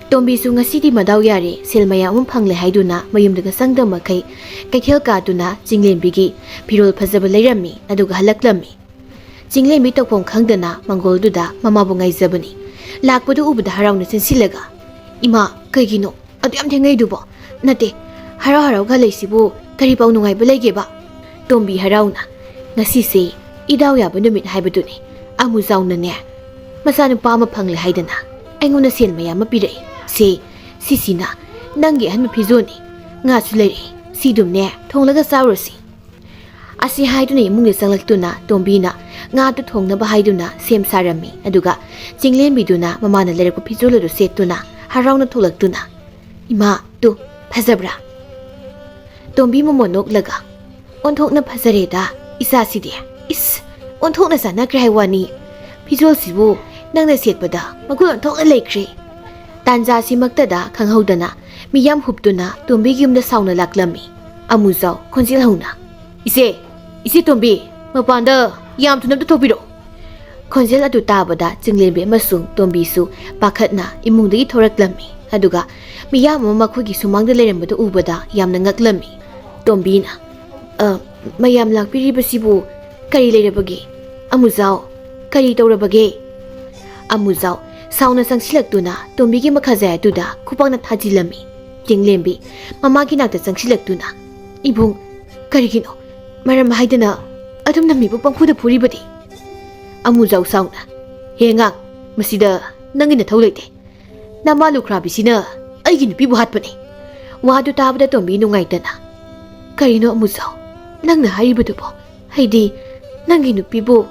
ꯇꯣꯝꯕꯤꯁꯨ ꯉꯁꯤꯗꯤ ꯃꯗꯥꯎ ꯌꯥꯔꯦ, ꯁꯦꯜ ꯃꯌꯥꯝ ꯑꯃ ꯐꯪꯂꯦ ꯍꯥꯏꯗꯨꯅ ꯃꯌꯨꯝꯗꯒ ꯆꯪꯗꯕ ꯃꯈꯩ ꯀꯩꯊꯦꯜ ꯀꯥꯗꯨꯅ ꯆꯤꯡꯂꯦꯝꯕꯤꯒꯤ ꯐꯤꯔꯣꯜ ꯐꯖꯕ ꯂꯩꯔꯝꯃꯤ, ꯑꯗꯨꯒ ꯍꯜꯂꯛꯂꯝꯃꯤ꯫ ꯆꯤꯡꯂꯦꯝꯕꯤ ꯇꯧꯐꯝ ꯈꯪꯗꯅ ꯃꯪꯒꯣꯜꯗꯨꯗ ꯃꯃꯥꯕꯨ ꯉꯥꯏꯖꯕꯅꯤ꯫ ꯂꯥꯛꯄꯗꯨ ꯎꯕꯗ ꯍꯔꯥꯎꯅ ꯆꯦꯟꯁꯤꯜꯂꯒ, "ꯏꯃꯥ, ꯀꯩꯒꯤꯅꯣ ꯑꯗꯨ ꯌꯥꯝ ꯊꯦꯡꯉꯩꯗꯨꯕꯣ? ꯅꯠꯇꯦ, ꯍꯔꯥꯎ ꯍꯔꯥꯎꯒ ꯂꯩꯁꯤꯕꯨ ꯀꯔꯤ ꯄꯥꯎ ꯅꯨꯡꯉꯥꯏꯕ ꯂꯩꯒꯦꯕ?" ꯇꯣꯝꯕꯤ ꯍꯔꯥꯎꯅ, "ꯉꯁꯤꯁꯦ ꯏꯗꯥꯎ ꯌꯥꯕ ꯅꯨꯃꯤꯠ ꯍꯥꯏꯕꯗꯨꯅꯤ꯫ ꯑꯃꯨꯖꯥꯎꯅꯅꯦ, ꯃꯆꯥꯅꯨꯄꯥ ꯑꯃ ꯐꯪꯂꯦ ꯍꯥꯏꯗꯅ ꯑꯩꯉꯣꯟꯗ ꯁꯦꯜ ꯃꯌꯥꯝ ꯑꯃ ꯄꯤꯔꯛꯏ꯫ ꯁꯦ, ꯁꯤꯁꯤꯅ ꯅꯪꯒꯤ ꯑꯍꯟꯕ ꯐꯤꯖꯣꯜꯅꯤ꯫ ꯉꯥꯁꯨ ꯂꯩꯔꯛꯏ꯫ ꯁꯤꯗꯨꯝꯅꯦ ꯊꯣꯡꯂꯒ ꯆꯥꯎꯔꯁꯤ꯫ ꯑꯁꯤ ꯍꯥꯏꯗꯨꯅ ꯏꯃꯨꯡꯗ ꯆꯪꯂꯛꯇꯨꯅ ꯇꯣꯝꯕꯤꯅ ꯉꯥꯗꯨ ꯊꯣꯡꯅꯕ ꯍꯥꯏꯗꯨꯅ ꯁꯦꯝ ꯁꯥꯔꯝꯃꯤ꯫ ꯑꯗꯨꯒ ꯆꯤꯡꯂꯦꯝꯕꯤꯗꯨꯅ ꯃꯃꯥꯅ ꯂꯩꯔꯛꯄ ꯐꯤꯖꯣꯜ ꯑꯗꯨ ꯁꯦꯠꯇꯨꯅ ꯍꯔꯥꯎꯅ ꯊꯣꯛꯂꯛꯇꯨꯅ, "ꯏꯃꯥ, ꯇꯨ, ꯐꯖꯕ꯭ꯔꯥ?" ꯇꯣꯝꯕꯤ ꯃꯃꯣꯟ ꯅꯣꯛꯂꯒ, "ꯑꯣꯟꯊꯣꯛꯅ ꯐꯖꯔꯦꯗ ꯏꯆꯥꯁꯤꯗꯤ꯫ ꯏꯁ, ꯑꯣꯟꯊꯣꯛꯅ ꯆꯥꯟꯅꯈ꯭ꯔꯦ ꯍꯥꯏ ꯋꯥꯅꯤ꯫ ꯐꯤꯖꯣꯜꯁꯤꯕꯨ ꯅꯪꯅ ꯁꯦꯠꯄꯗ ꯃꯒꯨꯟ ꯑꯣꯟꯊꯣꯛꯅ ꯂꯩꯈ꯭ꯔꯦ꯫" ꯇꯥꯟꯖꯥꯁꯤꯃꯛꯇꯗ ꯈꯪꯍꯧꯗꯅ ꯃꯤꯌꯥꯝ ꯍꯨꯞꯇꯨꯅ ꯇꯣꯝꯕꯤꯒꯤ ꯌꯨꯝꯗ ꯁꯥꯎꯅ ꯂꯥꯛꯂꯝꯃꯤ꯫ ꯑꯃꯨꯖꯥꯎ ꯈꯣꯟꯖꯦꯜ ꯍꯧꯅ, "ꯏꯆꯦ, ꯏꯆꯦ ꯇꯣꯝꯕꯤ, ꯃꯄꯥꯟꯗ ꯌꯥꯝ ꯊꯨꯅ ꯑꯝꯇ ꯊꯣꯛꯄꯤꯔꯛꯑꯣ꯫" ꯈꯣꯟꯖꯦꯜ ꯑꯗꯨ ꯇꯥꯕꯗ ꯆꯤꯡꯂꯦꯝꯕꯤ ꯑꯃꯁꯨꯡ ꯇꯣꯝꯕꯤꯁꯨ ꯄꯥꯈꯠꯅ ꯏꯃꯨꯡꯗꯒꯤ ꯊꯣꯔꯛꯂꯝꯃꯤ꯫ ꯑꯗꯨꯒ ꯃꯤꯌꯥꯝ ꯑꯃ ꯃꯈꯣꯏꯒꯤ ꯁꯨꯃꯥꯡꯗ ꯂꯩꯔꯝꯕꯗꯨ ꯎꯕꯗ ꯌꯥꯝꯅ ꯉꯛꯂꯝꯃꯤ꯫ ꯇꯣꯝꯕꯤꯅ, "ꯑ, ꯃꯌꯥꯝ ꯂꯥꯛꯄꯤꯔꯤꯕꯁꯤꯕꯨ ꯀꯔꯤ ꯂꯩꯔꯕꯒꯦ? ꯑꯃꯨꯖꯥꯎ, ꯀꯔꯤ ꯇꯧꯔꯕꯒꯦ?" ꯑꯃꯨꯖꯥꯎ ꯁꯥꯎꯅ ꯆꯪꯁꯤꯜꯂꯛꯇꯨꯅ ꯇꯣꯝꯕꯤꯒꯤ ꯃꯈꯥꯖꯥꯏ ꯑꯗꯨꯗ ꯈꯨꯄꯥꯛꯅ ꯊꯥꯖꯤꯜꯂꯝꯃꯤ꯫ ꯆꯤꯡꯂꯦꯝꯕꯤ ꯃꯃꯥꯒꯤ ꯅꯥꯛꯇ ꯆꯪꯁꯤꯜꯂꯛꯇꯨꯅ, "ꯏꯕꯨꯡ, ꯀꯔꯤꯒꯤꯅꯣ ꯃꯔꯝ ꯍꯥꯏꯗꯅ ꯑꯗꯨꯝꯅ ꯃꯤꯕꯨ ꯄꯪꯐꯨꯗ ꯐꯨꯔꯤꯕꯗꯤ?" ꯑꯃꯨꯖꯥꯎ ꯁꯥꯎꯅ, "ꯍꯦ ꯑꯉꯥꯡ, ꯃꯁꯤꯗ ꯅꯪꯒꯤ ꯅꯊꯧ ꯂꯩꯇꯦ꯫ ꯅꯃꯥ ꯂꯨꯈ꯭ꯔꯥꯕꯤꯁꯤꯅ ꯑꯩꯒꯤ ꯅꯨꯄꯤꯕꯨ ꯍꯥꯠꯄꯅꯤ꯫" ꯋꯥꯗꯨ ꯇꯥꯕꯗ ꯇꯣꯝꯕꯤ ꯅꯨꯡꯉꯥꯏꯇꯅ, "ꯀꯔꯤꯅꯣ ꯑꯃꯨꯖꯥꯎ ꯅꯪꯅ ꯍꯥꯏꯔꯤꯕꯗꯨꯕꯣ? ꯑꯩꯗꯤ ꯅꯪꯒꯤ ꯅꯨꯄꯤꯕꯨ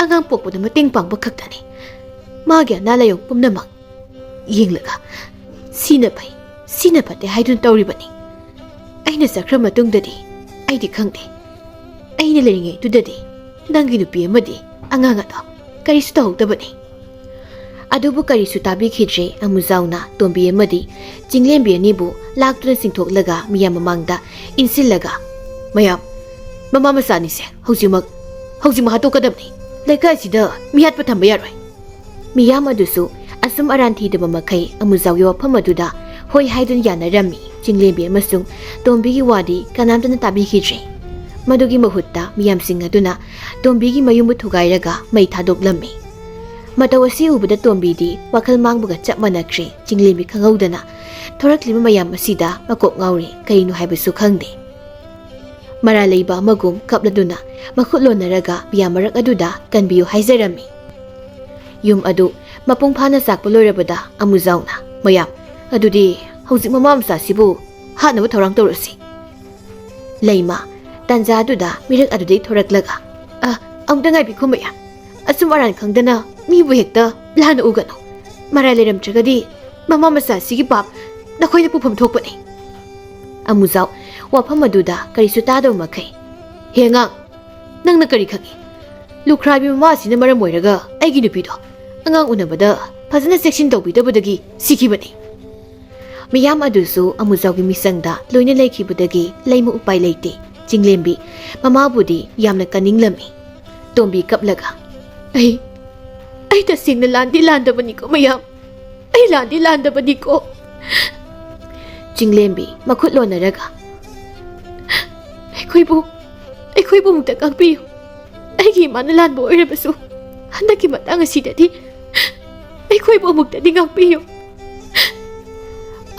ꯑꯉꯥꯡ ꯄꯣꯛꯄꯗ ꯃꯇꯦꯡ ꯄꯥꯡꯕ ꯈꯛꯇꯅꯤ꯫ ꯃꯥꯒꯤ ꯑꯅꯥ ꯂꯥꯏꯌꯣꯡ ꯄꯨꯝꯅꯃꯛ ꯌꯦꯡꯂꯒ ꯁꯤꯅ ꯐꯩ, ꯁꯤꯅ ꯐꯠꯇꯦ ꯍꯥꯏꯗꯨꯅ ꯇꯧꯔꯤꯕꯅꯤ꯫ ꯑꯩꯅ ꯆꯠꯈ꯭ꯔ ꯃꯇꯨꯡꯗꯗꯤ ꯑꯩꯗꯤ ꯈꯪꯗꯦ꯫ ꯑꯩꯅ ꯂꯩꯔꯤꯉꯩꯗꯨꯗꯗꯤ ꯅꯪꯒꯤ ꯅꯨꯄꯤ ꯑꯃꯗꯤ ꯑꯉꯥꯡ ꯑꯗꯣ ꯀꯔꯤꯁꯨ ꯇꯧꯍꯧꯗꯕꯅꯤ꯫" ꯑꯗꯨꯕꯨ ꯀꯔꯤꯁꯨ ꯇꯥꯕꯤꯈꯤꯗ꯭ꯔꯦ꯫ ꯑꯃꯨꯖꯥꯎꯅ ꯇꯣꯝꯕꯤ ꯑꯃꯗꯤ ꯆꯤꯡꯂꯦꯝꯕꯤ ꯑꯅꯤꯕꯨ ꯂꯥꯛꯇꯨꯅ ꯆꯤꯡꯊꯣꯛꯂꯒ ꯃꯤꯌꯥꯝ ꯃꯃꯥꯡꯗ ꯏꯟꯁꯤꯜꯂꯒ, "ꯃꯌꯥꯝ, ꯃꯃꯥ ꯃꯆꯥ ꯑꯅꯤꯁꯦ ꯍꯧꯖꯤꯛꯃꯛ, ꯍꯧꯖꯤꯛꯃꯛ ꯍꯥꯠꯇꯣꯛꯀꯗꯕꯅꯤ꯫ ꯂꯩꯀꯥꯏꯁꯤꯗ ꯃꯤꯍꯥꯠꯄ ꯊꯝꯕ ꯌꯥꯔꯣꯏ꯫" ꯃꯤꯌꯥꯝ ꯑꯗꯨꯁꯨ ꯑꯆꯨꯝ ꯑꯔꯥꯟ ꯊꯤꯗꯕ ꯃꯈꯩ ꯑꯃꯨꯖꯥꯎꯒꯤ ꯋꯥꯐꯝ ꯑꯗꯨꯗ ꯍꯣꯏ ꯍꯥꯏꯗꯨꯅ ꯌꯥꯅꯔꯝꯃꯤ꯫ ꯆꯤꯡꯂꯦꯝꯕꯤ ꯑꯃꯁꯨꯡ ꯇꯣꯝꯕꯤꯒꯤ ꯋꯥꯗꯤ ꯀꯅꯥꯝꯇꯅ ꯇꯥꯕꯤꯈꯤꯗ꯭ꯔꯦ꯫ ꯃꯗꯨꯒꯤ ꯃꯍꯨꯠꯇ ꯃꯤꯌꯥꯝꯁꯤꯡ ꯑꯗꯨꯅ ꯇꯣꯝꯕꯤꯒꯤ ꯃꯌꯨꯝꯕꯨ ꯊꯨꯒꯥꯏꯔꯒ ꯃꯩ ꯊꯥꯗꯣꯛꯂꯝꯃꯤ꯫ ꯃꯇꯧ ꯑꯁꯤ ꯎꯕꯗ ꯇꯣꯝꯕꯤꯗꯤ ꯋꯥꯈꯜ ꯃꯥꯡꯕꯒ ꯆꯞ ꯃꯥꯟꯅꯈ꯭ꯔꯦ꯫ ꯆꯤꯡꯂꯦꯝꯕꯤ ꯈꯪꯍꯧꯗꯅ ꯊꯣꯔꯛꯂꯤꯕ ꯃꯌꯥꯝ ꯑꯁꯤꯗ ꯃꯀꯣꯛ ꯉꯥꯎꯔꯦ, ꯀꯔꯤꯅꯣ ꯍꯥꯏꯕꯁꯨ ꯈꯪꯗꯦ꯫ ꯃꯔꯥꯜ ꯂꯩꯕ ꯑꯃꯒꯨꯝ ꯀꯞꯂꯗꯨꯅ ꯃꯈꯨꯠ ꯂꯣꯟꯅꯔꯒ ꯃꯤꯌꯥꯝ ꯃꯔꯛ ꯑꯗꯨꯗ ꯀꯟꯕꯤꯌꯨ ꯍꯥꯏꯖꯔꯝꯃꯤ꯫ ꯌꯨꯝ ꯑꯗꯨ ꯃꯄꯨꯡ ꯐꯥꯅ ꯆꯥꯛꯄ ꯂꯣꯏꯔꯕꯗ ꯑꯃꯨꯖꯥꯎꯅ, "ꯃꯌꯥꯝ, ꯑꯗꯨꯗꯤ ꯍꯧꯖꯤꯛ ꯃꯃꯥ ꯃꯆꯥꯁꯤꯕꯨ ꯍꯥꯠꯅꯕ ꯊꯧꯔꯥꯡ ꯇꯧꯔꯁꯤ꯫" ꯂꯩꯃ ꯇꯥꯟꯖꯥꯗꯨꯗ ꯃꯤꯔꯛ ꯑꯗꯨꯗꯒꯤ ꯊꯣꯔꯛꯂꯒ, "ꯑ, ꯑꯃꯨꯛꯇ ꯉꯥꯏꯕꯤꯈꯣ ꯃꯌꯥꯝ, ꯑꯆꯨꯝ ꯑꯔꯥꯟ ꯈꯪꯗꯅ ꯃꯤꯕꯨ ꯍꯦꯛꯇ ꯂꯥꯟꯅ ꯎꯒꯅꯨ꯫ ꯃꯔꯥꯜ ꯂꯩꯔꯝꯗ꯭ꯔꯒꯗꯤ ꯃꯃꯥ ꯃꯆꯥꯁꯤꯒꯤ ꯄꯥꯞ ꯅꯈꯣꯏꯅ ꯄꯨꯐꯝ ꯊꯣꯛꯄꯅꯤ꯫" ꯑꯃꯨꯖꯥꯎ ꯋꯥꯐꯝ ꯑꯗꯨꯗ ꯀꯔꯤꯁꯨ ꯇꯥꯗꯕ ꯃꯈꯩ, "ꯍꯦ ꯑꯉꯥꯡ, ꯅꯪꯅ ꯀꯔꯤ ꯈꯪꯏ? ꯂꯨꯈ꯭ꯔꯥꯕꯤ ꯃꯃꯥ ꯑꯁꯤꯅ ꯃꯔꯝ ꯑꯣꯏꯔꯒ ꯑꯩꯒꯤ ꯅꯨꯄꯤꯗꯣ ꯑꯉꯥꯡ ꯎꯅꯕꯗ ꯐꯖꯅ ꯆꯦꯛꯁꯤꯟ ꯇꯧꯕꯤꯗꯕꯗꯒꯤ ꯁꯤꯈꯤꯕꯅꯤ꯫" ꯃꯤꯌꯥꯝ ꯑꯗꯨꯁꯨ ꯑꯃꯨꯖꯥꯎꯒꯤ ꯃꯤꯆꯪꯗ ꯂꯣꯏꯅ ꯂꯩꯈꯤꯕꯗꯒꯤ ꯂꯩꯃ ꯎꯄꯥꯏ ꯂꯩꯇꯦ꯫ ꯆꯤꯡꯂꯦꯝꯕꯤ ꯃꯃꯥꯕꯨꯗꯤ ꯌꯥꯝꯅ ꯀꯟꯅꯤꯡꯂꯝꯃꯤ꯫ ꯇꯣꯝꯕꯤ ꯀꯞꯂꯒ, "ꯑꯩ, ꯑꯩ ꯇꯁꯦꯡꯅ ꯂꯥꯟꯗꯤ ꯂꯥꯟꯗꯕꯅꯤꯀꯣ ꯃꯌꯥꯝ꯫ ꯑꯩ ꯂꯥꯟꯗꯤ ꯂꯥꯟꯗꯕꯅꯤꯀꯣ꯫" ꯆꯤꯡꯂꯦꯝꯕꯤ ꯃꯈꯨꯠ ꯂꯣꯟꯅꯔꯒ, "ꯑꯩꯈꯣꯏꯕꯨ, ꯑꯩꯈꯣꯏꯕꯨ ꯑꯃꯨꯛꯇ ꯉꯥꯛꯄꯤꯌꯨ꯫ ꯑꯩꯒꯤ ꯏꯃꯥꯅ ꯂꯥꯟꯕ ꯑꯣꯏꯔꯕꯁꯨ ꯍꯟꯗꯛꯀꯤ ꯃꯇꯥꯡ ꯑꯁꯤꯗꯗꯤ ꯑꯩꯈꯣꯏꯕꯨ ꯑꯃꯨꯛꯇꯗꯤ ꯉꯥꯛꯄꯤꯌꯨ꯫"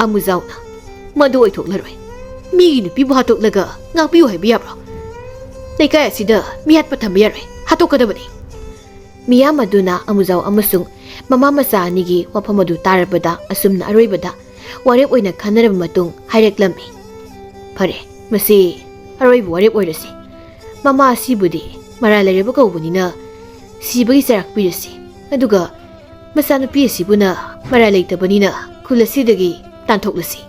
ꯑꯃꯨꯖꯥꯎꯅ, "ꯃꯗꯨ ꯑꯣꯏꯊꯣꯛꯂꯔꯣꯏ꯫ ꯃꯤꯒꯤ ꯅꯨꯄꯤꯕꯨ ꯍꯥꯠꯇꯣꯛꯂꯒ ꯉꯥꯛꯄꯤꯌꯨ ꯍꯥꯏꯕ ꯌꯥꯕ꯭ꯔꯣ? ꯂꯩꯀꯥꯏ ꯑꯁꯤꯗ ꯃꯤꯍꯥꯠꯄ ꯊꯝꯕ ꯌꯥꯔꯣꯏ, ꯍꯥꯠꯇꯣꯛꯀꯗꯕꯅꯤ꯫" ꯃꯤꯌꯥꯝ ꯑꯗꯨꯅ ꯑꯃꯨꯖꯥꯎ ꯑꯃꯁꯨꯡ ꯃꯃꯥ ꯃꯆꯥ ꯑꯅꯤꯒꯤ ꯋꯥꯐꯝ ꯑꯗꯨ ꯇꯥꯔꯕꯗ ꯑꯁꯨꯝꯅ ꯑꯔꯣꯏꯕꯗ ꯋꯥꯔꯦꯞ ꯑꯣꯏꯅ ꯈꯟꯅꯔꯕ ꯃꯇꯨꯡ ꯍꯥꯏꯔꯛꯂꯝꯃꯤ, "ꯐꯔꯦ, ꯃꯁꯤ ꯑꯔꯣꯏꯕ ꯋꯥꯔꯦꯞ ꯑꯣꯏꯔꯁꯤ꯫ ꯃꯃꯥ ꯑꯁꯤꯕꯨꯗꯤ ꯃꯔꯥꯜ ꯂꯩꯔꯕ ꯀꯧꯕꯅꯤꯅ ꯁꯤꯕꯒꯤ ꯆꯩꯔꯥꯛ ꯄꯤꯔꯁꯤ, ꯑꯗꯨꯒ ꯃꯆꯥꯅꯨꯄꯤ ꯑꯁꯤꯕꯨꯅ ꯃꯔꯥꯜ ꯂꯩꯇꯕꯅꯤꯅ ꯈꯨꯜ ꯑꯁꯤꯗꯒꯤ ꯇꯥꯟꯊꯣꯛꯂꯁꯤ꯫"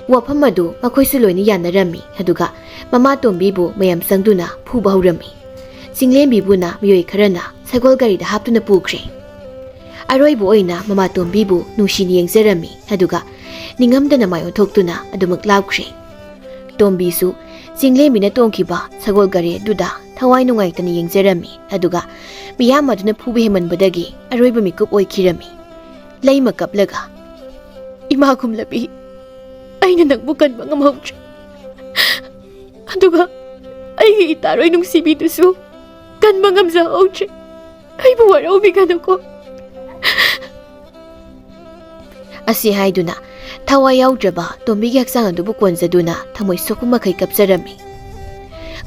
ꯋꯥꯐꯝ ꯑꯗꯨ ꯃꯈꯣꯏꯁꯨ ꯂꯣꯏꯅ ꯌꯥꯅꯔꯝꯃꯤ꯫ ꯑꯗꯨꯒ ꯃꯃꯥ ꯇꯣꯝꯕꯤꯕꯨ ꯃꯌꯥꯝ ꯆꯪꯗꯨꯅ ꯐꯨꯕ ꯍꯧꯔꯝꯃꯤ꯫ ꯆꯤꯡꯂꯦꯝꯕꯤꯕꯨꯅ ꯃꯤꯑꯣꯏ ꯈꯔꯅ ꯁꯒꯣꯜ ꯒꯥꯔꯤꯗ ꯍꯥꯞꯇꯨꯅ ꯄꯨꯈ꯭ꯔꯦ꯫ ꯑꯔꯣꯏꯕ ꯑꯣꯏꯅ ꯃꯃꯥ ꯇꯣꯝꯕꯤꯕꯨ ꯅꯨꯡꯁꯤꯅ ꯌꯦꯡꯖꯔꯝꯃꯤ, ꯑꯗꯨꯒ ꯅꯤꯡꯉꯝꯗꯅ ꯃꯥꯏ ꯑꯣꯟꯊꯣꯛꯇꯨꯅ ꯑꯗꯨꯃꯛ ꯂꯥꯎꯈ꯭ꯔꯦ꯫ ꯇꯣꯝꯕꯤꯁꯨ ꯆꯤꯡꯂꯦꯝꯕꯤꯅ ꯇꯣꯡꯈꯤꯕ ꯁꯒꯣꯜ ꯒꯥꯔꯤ ꯑꯗꯨꯗ ꯊꯋꯥꯏ ꯅꯨꯡꯉꯥꯏꯇꯅ ꯌꯦꯡꯖꯔꯝꯃꯤ, ꯑꯗꯨꯒ ꯃꯤꯌꯥꯝ ꯑꯗꯨꯅ ꯐꯨꯕ ꯍꯦꯟꯃꯟꯕꯗꯒꯤ ꯑꯔꯣꯏꯕ ꯃꯤꯀꯨꯞ ꯑꯣꯏꯈꯤꯔꯝꯃꯤ꯫ ꯂꯩꯃ ꯀꯞꯂꯒ, "ꯏꯃꯥ ꯈꯨꯝꯂꯕꯤ, ꯑꯩꯅ ꯅꯪꯕꯨ ꯀꯟꯕ ꯉꯝꯍꯧꯗ꯭ꯔꯦ, ꯑꯗꯨꯒ ꯑꯩꯒꯤ ꯏꯇꯥꯔꯣꯏ ꯅꯨꯡꯁꯤꯕꯤꯗꯨꯁꯨ ꯀꯟꯕ ꯉꯝꯖꯍꯧꯗ꯭ꯔꯦ꯫ ꯑꯩꯕꯨ ꯋꯥꯔꯧꯕꯤꯒꯅꯨꯀꯣ꯫" ꯑꯁꯤ ꯍꯥꯏꯗꯨꯅ ꯊꯋꯥꯏ ꯌꯥꯎꯗ꯭ꯔꯕ ꯇꯣꯝꯕꯤꯒꯤ ꯍꯛꯆꯥꯡ ꯑꯗꯨꯕꯨ ꯀꯣꯟꯖꯗꯨꯅ ꯊꯃꯣꯏ ꯁꯣꯛꯄ ꯃꯈꯩ ꯀꯞꯆꯔꯝꯃꯤ꯫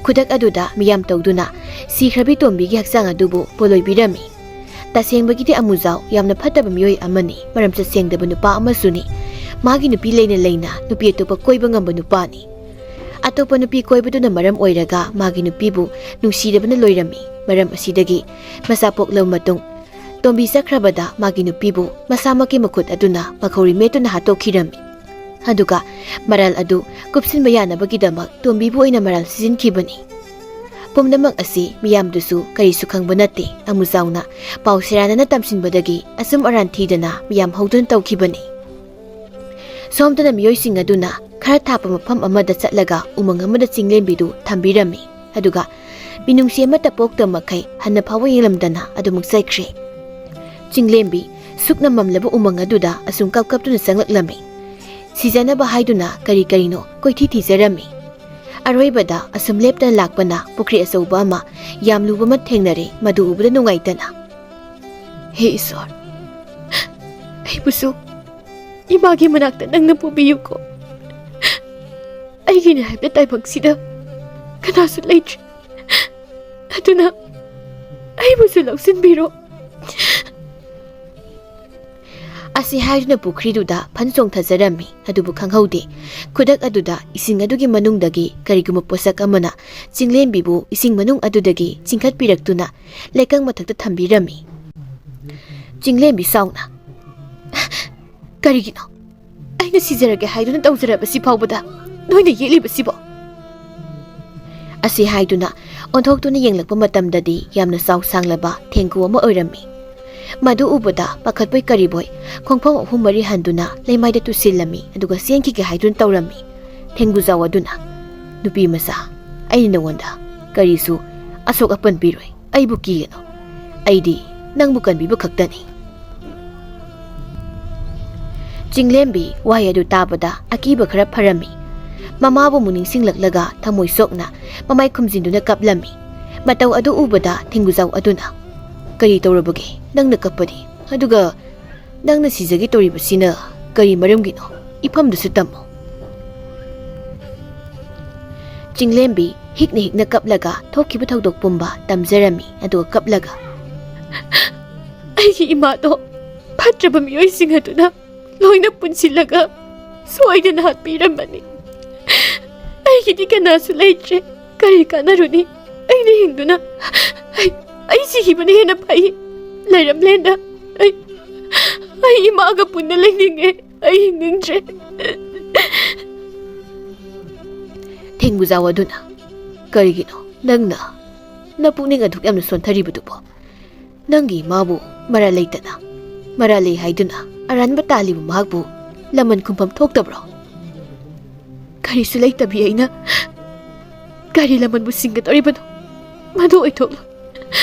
ꯈꯨꯗꯛ ꯑꯗꯨꯗ ꯃꯤꯌꯥꯝ ꯇꯧꯗꯨꯅ ꯁꯤꯈ꯭ꯔꯕꯤ ꯇꯣꯝꯕꯤꯒꯤ ꯍꯛꯆꯥꯡ ꯑꯗꯨꯕꯨ ꯄꯣꯂꯣꯏꯕꯤꯔꯝꯃꯤ꯫ ꯇꯁꯦꯡꯕꯒꯤꯗꯤ ꯑꯃꯨꯖꯥꯎ ꯌꯥꯝꯅ ꯐꯠꯇꯕ ꯃꯤꯑꯣꯏ ꯑꯃꯅꯤ, ꯃꯔꯝꯆꯠ ꯁꯦꯡꯗꯕ ꯅꯨꯄꯥ ꯑꯃꯁꯨꯅꯤ꯫ ꯃꯥꯒꯤ ꯅꯨꯄꯤ ꯂꯩꯅ ꯂꯩꯅ ꯅꯨꯄꯤ ꯑꯇꯣꯞꯄ ꯀꯣꯏꯕ ꯉꯝꯕ ꯅꯨꯄꯥꯅꯤ꯫ ꯑꯇꯣꯞꯄ ꯅꯨꯄꯤ ꯀꯣꯏꯕꯗꯨꯅ ꯃꯔꯝ ꯑꯣꯏꯔꯒ ꯃꯥꯒꯤ ꯅꯨꯄꯤꯕꯨ ꯅꯨꯡꯁꯤꯗꯕꯅ ꯂꯣꯏꯔꯝꯃꯤ꯫ ꯃꯔꯝ ꯑꯁꯤꯗꯒꯤ ꯃꯆꯥ ꯄꯣꯛꯂꯕ ꯃꯇꯨꯡ ꯇꯣꯝꯕꯤ ꯆꯠꯈ꯭ꯔꯕꯗ ꯃꯥꯒꯤ ꯅꯨꯄꯤꯕꯨ ꯃꯁꯥꯃꯛꯀꯤ ꯃꯈꯨꯠ ꯑꯗꯨꯅ ꯃꯈꯧꯔꯤ ꯃꯦꯠꯇꯨꯅ ꯍꯥꯠꯇꯣꯛꯈꯤꯔꯝꯃꯤ꯫ ꯑꯗꯨꯒ ꯃꯔꯥꯜ ꯑꯗꯨ ꯀꯨꯞꯁꯤꯟꯕ ꯌꯥꯅꯕꯒꯤꯗꯃꯛ ꯇꯣꯝꯕꯤꯕꯨ ꯑꯣꯏꯅ ꯃꯔꯥꯜ ꯁꯤꯖꯤꯟꯈꯤꯕꯅꯤ꯫ ꯄꯨꯝꯅꯃꯛ ꯑꯁꯤ ꯃꯤꯌꯥꯝꯗꯨꯁꯨ ꯀꯔꯤꯁꯨ ꯈꯪꯕ ꯅꯠꯇꯦ꯫ ꯑꯃꯨꯖꯥꯎꯅ ꯄꯥꯎ ꯁꯦꯔꯥꯟꯅꯅ ꯇꯝꯁꯤꯟꯕꯗꯒꯤ ꯑꯆꯨꯝ ꯑꯔꯥꯟ ꯊꯤꯗꯅ ꯃꯤꯌꯥꯝ ꯍꯧꯗꯨꯅ ꯇꯧꯈꯤꯕꯅꯤ꯫ ꯁꯣꯝꯗꯅ ꯃꯤꯑꯣꯏꯁꯤꯡ ꯑꯗꯨꯅ ꯈꯔ ꯊꯥꯞꯄ ꯃꯐꯝ ꯑꯃꯗ ꯆꯠꯂꯒ ꯎꯃꯪ ꯑꯃꯗ ꯆꯤꯡꯂꯦꯝꯕꯤꯗꯨ ꯊꯝꯕꯤꯔꯝꯃꯤ꯫ ꯑꯗꯨꯒ ꯃꯤꯅꯨꯡꯁꯤ ꯑꯃꯠꯇ ꯄꯣꯛꯇꯕ ꯃꯈꯩ ꯍꯟꯅ ꯐꯥꯎꯕ ꯌꯦꯡꯂꯝꯗꯅ ꯑꯗꯨꯃꯛ ꯆꯠꯈ꯭ꯔꯦ꯫ ꯆꯤꯡꯂꯦꯝꯕꯤ ꯁꯨꯛꯅ ꯃꯝꯂꯕ ꯎꯃꯪ ꯑꯗꯨꯗ ꯑꯁꯨꯝ ꯀꯞ ꯀꯞꯇꯨꯅ ꯆꯪꯂꯛꯂꯝꯃꯤ꯫ ꯁꯤꯖꯅꯕ ꯍꯥꯏꯗꯨꯅ ꯀꯔꯤ ꯀꯔꯤꯅꯣ ꯀꯣꯏꯊꯤ ꯊꯤꯖꯔꯝꯃꯤ꯫ ꯑꯔꯣꯏꯕꯗ ꯑꯁꯨꯝ ꯂꯦꯞꯇꯅ ꯂꯥꯛꯄꯅ ꯄꯨꯈ꯭ꯔꯤ ꯑꯆꯧꯕ ꯑꯃ ꯌꯥꯝ ꯂꯨꯕ ꯑꯃ ꯊꯦꯡꯅꯔꯦ꯫ ꯃꯗꯨ ꯎꯕꯗ ꯅꯨꯡꯉꯥꯏꯇꯅ, "ꯍꯦ ꯏꯁꯣꯔ, ꯑꯩꯕꯨꯁꯨ ꯏꯃꯥꯒꯤ ꯃꯅꯥꯛꯇ ꯅꯪꯅ ꯄꯨꯕꯤꯌꯨꯀꯣ꯫ ꯑꯩꯒꯤꯅꯦ ꯍꯥꯏꯕ ꯇꯥꯏꯕꯪꯁꯤꯗ ꯀꯅꯥꯁꯨ ꯂꯩꯇ꯭ꯔꯦ꯫ ꯑꯗꯨꯅ ꯑꯩꯕꯨꯁꯨ ꯂꯧꯁꯤꯟꯕꯤꯔꯣ꯫" ꯑꯁꯤ ꯍꯥꯏꯗꯨꯅ ꯄꯨꯈ꯭ꯔꯤꯗꯨꯗ ꯐꯟ ꯆꯣꯡꯊꯖꯔꯝꯃꯤ꯫ ꯑꯗꯨꯕꯨ ꯈꯪꯍꯧꯗꯦ, ꯈꯨꯗꯛ ꯑꯗꯨꯗ ꯏꯁꯤꯡ ꯑꯗꯨꯒꯤ ꯃꯅꯨꯡꯗꯒꯤ ꯀꯔꯤꯒꯨꯝꯕ ꯄꯣꯠꯁꯛ ꯑꯃꯅ ꯆꯤꯡꯂꯦꯝꯕꯤꯕꯨ ꯏꯁꯤꯡ ꯃꯅꯨꯡ ꯑꯗꯨꯗꯒꯤ ꯆꯤꯡꯈꯠꯄꯤꯔꯛꯇꯨꯅ ꯂꯩꯀꯪ ꯃꯊꯛꯇ ꯊꯝꯕꯤꯔꯝꯃꯤ꯫ ꯆꯤꯡꯂꯦꯝꯕꯤ ꯁꯥꯎꯅ, "ꯀꯔꯤꯒꯤꯅꯣ ꯑꯩꯅ ꯁꯤꯖꯔꯒꯦ ꯍꯥꯏꯗꯨꯅ ꯇꯧꯖꯔꯕꯁꯤ ꯐꯥꯎꯕꯗ ꯅꯣꯏꯅ ꯌꯦꯛꯂꯤꯕꯁꯤꯕꯣ?" ꯑꯁꯤ ꯍꯥꯏꯗꯨꯅ ꯑꯣꯟꯊꯣꯛꯇꯨꯅ ꯌꯦꯡꯂꯛꯄ ꯃꯇꯝꯗꯗꯤ ꯌꯥꯝꯅ ꯆꯥꯎ ꯁꯥꯡꯂꯕ ꯊꯦꯡꯒꯨ ꯑꯃ ꯑꯣꯏꯔꯝꯃꯤ꯫ ꯃꯗꯨ ꯎꯕꯗ ꯄꯥꯈꯠꯄꯣꯏ ꯀꯔꯤꯕꯣꯏ ꯈꯣꯡꯐꯝ ꯑꯍꯨꯝ ꯃꯔꯤ ꯍꯟꯗꯨꯅ ꯂꯩꯃꯥꯏꯗ ꯇꯨꯁꯤꯜꯂꯝꯃꯤ, ꯑꯗꯨꯒ ꯆꯦꯟꯈꯤꯒꯦ ꯍꯥꯏꯗꯨꯅ ꯇꯧꯔꯝꯃꯤ꯫ ꯊꯦꯡꯒꯨꯖꯥꯎ ꯑꯗꯨꯅ, "ꯅꯨꯄꯤ ꯃꯆꯥ, ꯑꯩꯅ ꯅꯉꯣꯟꯗ ꯀꯔꯤꯁꯨ ꯑꯁꯣꯛ ꯑꯄꯟ ꯄꯤꯔꯣꯏ꯫ ꯑꯩꯕꯨ ꯀꯤꯒꯅꯨ꯫ ꯑꯩꯗꯤ ꯅꯪꯕꯨ ꯀꯟꯕꯤꯕ ꯈꯛꯇꯅꯤ꯫" ꯆꯤꯡꯂꯦꯝꯕꯤ ꯋꯥꯍꯩ ꯑꯗꯨ ꯇꯥꯕꯗ ꯑꯀꯤꯕ ꯈꯔ ꯐꯔꯝꯃꯤ꯫ ꯃꯃꯥꯕꯨ ꯑꯃꯨꯛ ꯅꯤꯡꯁꯤꯡꯂꯛꯂꯒ ꯊꯃꯣꯏ ꯁꯣꯛꯅ ꯃꯃꯥꯏ ꯈꯨꯝꯖꯤꯟꯗꯨꯅ ꯀꯞꯂꯝꯃꯤ꯫ ꯃꯇꯧ ꯑꯗꯨ ꯎꯕꯗ ꯊꯦꯡꯒꯨꯖꯥꯎ ꯑꯗꯨꯅ, "ꯀꯔꯤ ꯇꯧꯔꯕꯒꯦ ꯅꯪꯅ ꯀꯞꯄꯗꯤ? ꯑꯗꯨꯒ ꯅꯪꯅ ꯁꯤꯖꯒꯦ ꯇꯧꯔꯤꯕꯁꯤꯅ ꯀꯔꯤ ꯃꯔꯝꯒꯤꯅꯣ? ꯏꯐꯝꯗꯨꯁꯨ ꯇꯝꯃꯨ꯫" ꯆꯤꯡꯂꯦꯝꯕꯤ ꯍꯤꯛꯅ ꯍꯤꯛꯅ ꯀꯞꯂꯒ ꯊꯣꯛꯈꯤꯕ ꯊꯧꯗꯣꯛ ꯄꯨꯝꯕ ꯇꯝꯖꯔꯝꯃꯤ꯫ ꯑꯗꯨꯒ ꯀꯞꯂꯒ, "ꯑꯩꯒꯤ ꯏꯃꯥꯗꯣ ꯐꯠꯇ꯭ꯔꯕ ꯃꯤꯑꯣꯏꯁꯤꯡ ꯑꯗꯨꯅ ꯂꯣꯏꯅ ꯄꯨꯟꯁꯤꯜꯂꯒ ꯁꯣꯏꯗꯅ ꯍꯥꯠꯄꯤꯔꯝꯕꯅꯤ꯫ ꯑꯩꯒꯤꯗꯤ ꯀꯅꯥꯁꯨ ꯂꯩꯇ꯭ꯔꯦ꯫ ꯀꯔꯤ ꯀꯥꯟꯅꯔꯨꯅꯤ? ꯑꯩꯅ ꯍꯤꯡꯗꯨꯅ ꯑꯩ, ꯑꯩ ꯁꯤꯈꯤꯕꯅ ꯍꯦꯟꯅ ꯐꯩ꯫ ꯂꯩꯔꯝꯂꯦꯟꯗ ꯑꯩ, ꯑꯩ ꯏꯃꯥꯒ ꯄꯨꯟꯅ ꯂꯩꯅꯤꯡꯉꯦ꯫ ꯑꯩ ꯍꯤꯡꯅꯤꯡꯗ꯭ꯔꯦ꯫" ꯊꯦꯡꯒꯨꯖꯥꯎ ꯑꯗꯨꯅ, "ꯀꯔꯤꯒꯤꯅꯣ ꯅꯪꯅ ꯅꯄꯨꯛꯅꯤꯡ ꯑꯗꯨꯛ ꯌꯥꯝꯅ ꯁꯣꯟꯊꯔꯤꯕꯗꯨꯕꯣ? ꯅꯪꯒꯤ ꯏꯃꯥꯕꯨ ꯃꯔꯥꯜ ꯂꯩꯇꯅ, ꯃꯔꯥꯜ ꯂꯩ ꯍꯥꯏꯗꯨꯅ ꯑꯔꯥꯟꯕ ꯇꯥꯜꯂꯤꯕ ꯃꯍꯥꯛꯄꯨ ꯂꯃꯟ ꯈꯨꯝꯐꯝ ꯊꯣꯛꯇꯕ꯭ꯔꯣ? ꯀꯔꯤꯁꯨ ꯂꯩꯇꯕꯤ ꯑꯩꯅ ꯀꯔꯤ ꯂꯃꯟꯕꯨ ꯁꯤꯡꯒꯗꯧꯔꯤꯕꯅꯣ? ꯃꯗꯨ ꯑꯣꯏꯊꯣꯛꯂꯣ꯫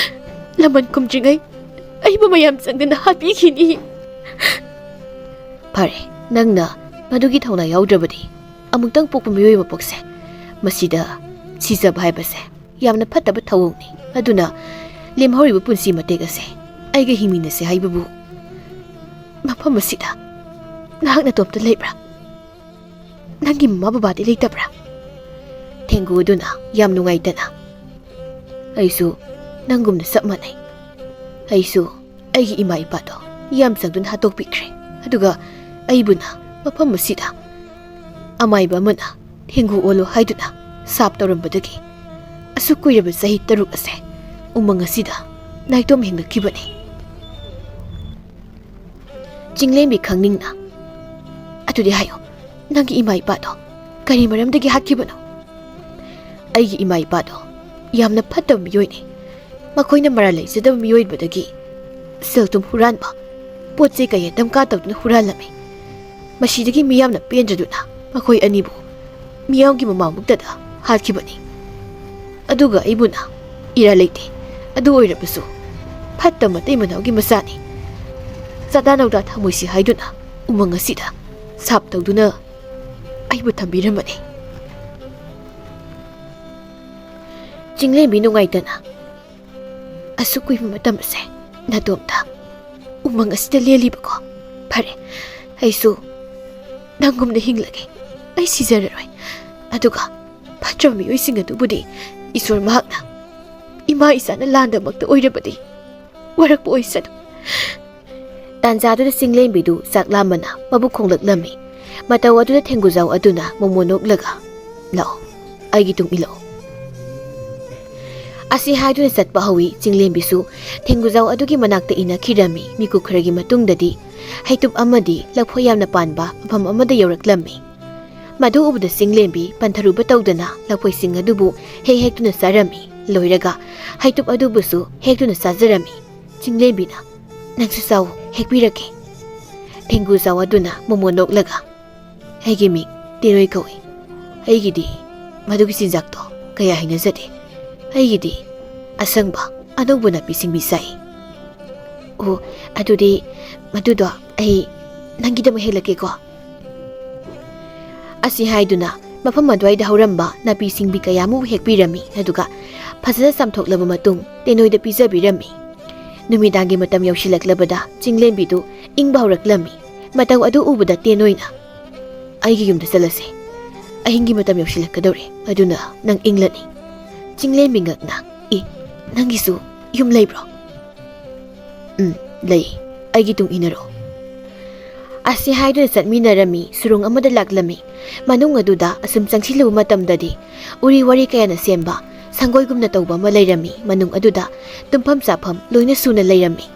ꯂꯃꯟ ꯈꯨꯝꯗ꯭ꯔꯤꯉꯩ ꯑꯩꯕꯨ ꯃꯌꯥꯝ ꯆꯪꯗꯅ ꯍꯥꯠꯄꯤꯈꯤꯅꯤ꯫" "ꯐꯔꯦ, ꯅꯪꯅ ꯃꯗꯨꯒꯤ ꯊꯧꯅꯥ ꯌꯥꯎꯗ꯭ꯔꯕꯗꯤ ꯑꯃꯨꯛꯇꯪ ꯄꯣꯛꯄ ꯃꯤꯑꯣꯏ ꯃꯄꯣꯛꯁꯦ, ꯃꯁꯤꯗ ꯁꯤꯖꯕ ꯍꯥꯏꯕꯁꯦ ꯌꯥꯝꯅ ꯐꯠꯇꯕ ꯊꯧꯑꯣꯡꯅꯤ꯫ ꯑꯗꯨꯅ ꯂꯦꯝꯍꯧꯔꯤꯕ ꯄꯨꯟꯁꯤ ꯃꯇꯦꯛ ꯑꯁꯦ ꯑꯩꯒ ꯍꯤꯡꯃꯤꯟꯅꯁꯦ ꯍꯥꯏꯕꯕꯨ ꯃꯐꯝ ꯑꯁꯤꯗ ꯅꯍꯥꯛ ꯅꯇꯣꯝꯇ ꯂꯩꯕ꯭ꯔꯥ? ꯅꯪꯒꯤ ꯃꯃꯥ ꯕꯕꯥꯗꯤ ꯂꯩꯇꯕ꯭ꯔꯥ?" ꯊꯦꯡꯒꯨ ꯑꯗꯨꯅ ꯌꯥꯝ ꯅꯨꯡꯉꯥꯏꯇꯅ, "ꯑꯩꯁꯨ ꯅꯪꯒꯨꯝꯅ ꯆꯞ ꯃꯥꯟꯅꯩ꯫ ꯑꯩꯁꯨ ꯑꯩꯒꯤ ꯏꯃꯥ ꯏꯄꯥꯗꯣ ꯌꯥꯝ ꯆꯪꯗꯨꯅ ꯍꯥꯠꯇꯣꯛꯄꯤꯈ꯭ꯔꯦ꯫ ꯑꯗꯨꯒ ꯑꯩꯕꯨꯅ ꯃꯐꯝ ꯑꯁꯤꯗ ꯑꯃꯥꯏꯕ ꯑꯃꯅ ꯊꯦꯡꯒꯨ ꯑꯣꯜꯂꯣ ꯍꯥꯏꯗꯨꯅ ꯁꯥꯞ ꯇꯧꯔꯝꯕꯗꯒꯤ ꯑꯁꯨꯛ ꯀꯨꯏꯔꯕ ꯆꯍꯤ ꯇꯔꯨꯛ ꯑꯁꯦ ꯎꯃꯪ ꯑꯁꯤꯗ ꯅꯥꯏꯇꯣꯝ ꯍꯤꯡꯂꯛꯈꯤꯕꯅꯤ꯫" ꯆꯤꯡꯂꯦꯝꯕꯤ ꯈꯪꯅꯤꯡꯅ, "ꯑꯗꯨꯗꯤ ꯍꯥꯏꯌꯨ, ꯅꯪꯒꯤ ꯏꯃꯥ ꯏꯄꯥꯗꯣ ꯀꯔꯤ ꯃꯔꯝꯗꯒꯤ ꯍꯥꯠꯈꯤꯕꯅꯣ?" "ꯑꯩꯒꯤ ꯏꯃꯥ ꯏꯄꯥꯗꯣ ꯌꯥꯝꯅ ꯐꯠꯇꯕ ꯃꯤꯑꯣꯏꯅꯤ꯫ ꯃꯈꯣꯏꯅ ꯃꯔꯥꯜ ꯂꯩꯖꯗꯕ ꯃꯤꯑꯣꯏꯕꯗꯒꯤ ꯁꯦꯜ ꯊꯨꯝ ꯍꯨꯔꯥꯟꯕ, ꯄꯣꯠ ꯆꯩ ꯀꯌꯥ ꯗꯝꯀꯥ ꯇꯧꯗꯨꯅ ꯍꯨꯔꯥꯜꯂꯝꯃꯤ꯫ ꯃꯁꯤꯗꯒꯤ ꯃꯤꯌꯥꯝꯅ ꯄꯦꯟꯗ꯭ꯔꯗꯨꯅ ꯃꯈꯣꯏ ꯑꯅꯤꯕꯨ ꯃꯤꯌꯥꯝꯒꯤ ꯃꯃꯥꯡꯃꯛꯇꯗ ꯍꯥꯠꯈꯤꯕꯅꯤ꯫ ꯑꯗꯨꯒ ꯑꯩꯕꯨꯅ ꯏꯔꯥ ꯂꯩꯇꯦ꯫ ꯑꯗꯨ ꯑꯣꯏꯔꯕꯁꯨ ꯐꯠꯇ ꯃꯇꯩ ꯃꯅꯥꯎꯒꯤ ꯃꯆꯥꯅꯤ꯫ ꯆꯥꯗꯥ ꯅꯧꯗꯥ ꯊꯝꯃꯣꯏꯁꯤ ꯍꯥꯏꯗꯨꯅ ꯎꯃꯪ ꯑꯁꯤꯗ ꯁꯥꯞ ꯇꯧꯗꯨꯅ ꯑꯩꯕꯨ ꯊꯝꯕꯤꯔꯝꯕꯅꯤ꯫" ꯆꯤꯡꯂꯦꯝꯕꯤ ꯅꯨꯡꯉꯥꯏꯇꯅ, "ꯑꯁꯨꯛ ꯀꯨꯏꯕ ꯃꯇꯝ ꯑꯁꯦ ꯅꯇꯣꯝꯇ ꯎꯃꯪ ꯑꯁꯤꯗ ꯂꯦꯜꯂꯤꯕꯀꯣ? ꯐꯔꯦ, ꯑꯩꯁꯨ ꯅꯪꯒꯨꯝꯅ ꯍꯤꯡꯂꯒꯦ꯫ ꯑꯩ ꯁꯤꯖꯔꯔꯣꯏ꯫ ꯑꯗꯨꯒ ꯐꯠꯇ꯭ꯔꯕ ꯃꯤꯑꯣꯏꯁꯤꯡ ꯑꯗꯨꯕꯨꯗꯤ ꯏꯁꯣꯔ ꯃꯍꯥꯛꯅ ꯏꯃꯥ ꯏꯆꯥꯅ ꯂꯥꯟꯗꯃꯛꯇ ꯑꯣꯏꯔꯕꯗꯤ ꯋꯥꯔꯛꯄ ꯑꯣꯏꯁꯅꯨ꯫ ꯇꯥꯟꯖꯥꯗꯨꯗ ꯆꯤꯡꯂꯦꯝꯕꯤꯗꯨ ꯆꯥꯛ ꯂꯥꯝꯕꯅ ꯃꯕꯨꯛ ꯈꯣꯡꯂꯛꯂꯝꯃꯤ꯫ ꯃꯇꯧ ꯑꯗꯨꯗ ꯊꯦꯡꯒꯨꯖꯥꯎ ꯑꯗꯨꯅ ꯃꯣꯃꯣ ꯅꯣꯛꯂꯒ, "ꯂꯥꯛꯑꯣ, ꯑꯩꯒꯤ ꯇꯨꯡ ꯏꯜꯂꯛꯑꯣ"꯫ ꯑꯁꯤ ꯍꯥꯏꯗꯨꯅ ꯆꯠꯄ ꯍꯧꯏ꯫ ꯆꯤꯡꯂꯦꯝꯕꯤꯁꯨ ꯊꯦꯡꯒꯨꯖꯥꯎ ꯑꯗꯨꯒꯤ ꯃꯅꯥꯛꯇ ꯏꯟꯅꯈꯤꯔꯝꯃꯤ꯫ ꯃꯤꯀꯨꯞ ꯈꯔꯒꯤ ꯃꯇꯨꯡꯗꯗꯤ ꯍꯩꯇꯨꯞ ꯑꯃꯗꯤ ꯂꯐꯣꯏ ꯌꯥꯝꯅ ꯄꯥꯟꯕ ꯃꯐꯝ ꯑꯃꯗ ꯌꯧꯔꯛꯂꯝꯃꯤ꯫ ꯃꯗꯨ ꯎꯕꯗ ꯆꯤꯡꯂꯦꯝꯕꯤ ꯄꯟꯊꯔꯨꯕ ꯇꯧꯗꯅ ꯂꯐꯣꯏꯁꯤꯡ ꯑꯗꯨꯕꯨ ꯍꯦꯛ ꯍꯦꯛꯇꯨꯅ ꯆꯥꯔꯝꯃꯤ꯫ ꯂꯣꯏꯔꯒ ꯍꯩꯇꯨꯞ ꯑꯗꯨꯕꯨꯁꯨ ꯍꯦꯛꯇꯨꯅ ꯆꯥꯖꯔꯝꯃꯤ꯫ ꯆꯤꯡꯂꯦꯝꯕꯤꯅ, "ꯅꯪꯁꯨ ꯆꯥꯎ, ꯍꯦꯛꯄꯤꯔꯛꯀꯦ"꯫ ꯊꯦꯡꯒꯨꯖꯥꯎ ꯑꯗꯨꯅ ꯃꯣꯃꯣ ꯅꯣꯛꯂꯒ, "ꯑꯩꯒꯤ ꯃꯤꯡ ꯇꯦꯅꯣꯏ ꯀꯧꯏ꯫ ꯑꯩꯒꯤꯗꯤ ꯃꯗꯨꯒꯤ ꯆꯤꯟꯖꯥꯛꯇꯣ ꯀꯌꯥ ꯍꯩꯅꯖꯗꯦ꯫ ꯑꯩꯒꯤꯗꯤ ꯑꯁꯪꯕ ꯑꯅꯧꯕ ꯅꯥꯄꯤ ꯁꯤꯡꯕꯤ ꯆꯥꯏ"꯫ "ꯑꯣ, ꯑꯗꯨꯗꯤ ꯃꯗꯨꯗꯣ ꯑꯩ ꯅꯪꯒꯤꯗꯃꯛ ꯍꯦꯛꯂꯛꯀꯦꯀꯣ"꯫ ꯑꯁꯤ ꯍꯥꯏꯗꯨꯅ ꯃꯐꯝ ꯑꯗꯨꯋꯥꯏꯗ ꯍꯧꯔꯝꯕ ꯅꯥꯄꯤ ꯁꯤꯡꯕꯤ ꯀꯌꯥ ꯑꯃꯕꯨ ꯍꯦꯛꯄꯤꯔꯝꯃꯤ꯫ ꯑꯗꯨꯒ ꯐꯖꯅ ꯆꯥꯝꯊꯣꯛꯂꯕ ꯃꯇꯨꯡ ꯇꯦꯅꯣꯏꯗ ꯄꯤꯖꯕꯤꯔꯝꯃꯤ꯫ ꯅꯨꯃꯤꯗꯥꯡꯒꯤ ꯃꯇꯝ ꯌꯧꯁꯤꯜꯂꯛꯂꯕꯗ ꯆꯤꯡꯂꯦꯝꯕꯤꯗꯨ ꯏꯪꯕ ꯍꯧꯔꯛꯂꯝꯃꯤ꯫ ꯃꯇꯧ ꯑꯗꯨ ꯎꯕꯗ ꯇꯦꯅꯣꯏꯅ, "ꯑꯩꯒꯤ ꯌꯨꯝꯗ ꯆꯠꯂꯁꯦ꯫ ꯑꯍꯤꯡꯒꯤ ꯃꯇꯝ ꯌꯧꯁꯤꯜꯂꯛꯀꯗꯧꯔꯦ, ꯑꯗꯨꯅ ꯅꯪ ꯏꯪꯂꯅꯤ"꯫ ꯆꯤꯡꯂꯦꯝꯕꯤ ꯉꯛꯅ, "ꯑꯦ, ꯅꯪꯒꯤꯁꯨ ꯌꯨꯝ ꯂꯩꯕ꯭ꯔꯣ?" "ꯎꯝ, ꯂꯩ꯫ ꯑꯩꯒꯤ ꯇꯨꯡ ꯏꯟꯅꯔꯛꯑꯣ"꯫ ꯑꯁꯤ ꯍꯥꯏꯗꯨꯅ ꯆꯠꯃꯤꯟꯅꯔꯝꯃꯤ꯫ ꯁꯨꯔꯨꯡ ꯑꯃꯗ ꯂꯥꯛꯂꯝꯃꯤ꯫ ꯃꯅꯨꯡ ꯑꯗꯨꯗ ꯑꯁꯨꯝ ꯆꯪꯁꯤꯜꯂꯨꯕ ꯃꯇꯝꯗꯗꯤ ꯎꯔꯤ ꯋꯥꯔꯤ ꯀꯌꯥꯅ ꯁꯦꯝꯕ ꯁꯪꯒꯣꯏꯒꯨꯝꯅ ꯇꯧꯕ ꯑꯃ ꯂꯩꯔꯝꯃꯤ꯫ ꯃꯅꯨꯡ ꯑꯗꯨꯗ ꯇꯨꯝꯐꯝ ꯆꯥꯐꯝ ꯂꯣꯏꯅ ꯁꯨꯅ ꯂꯩꯔꯝꯃꯤ꯫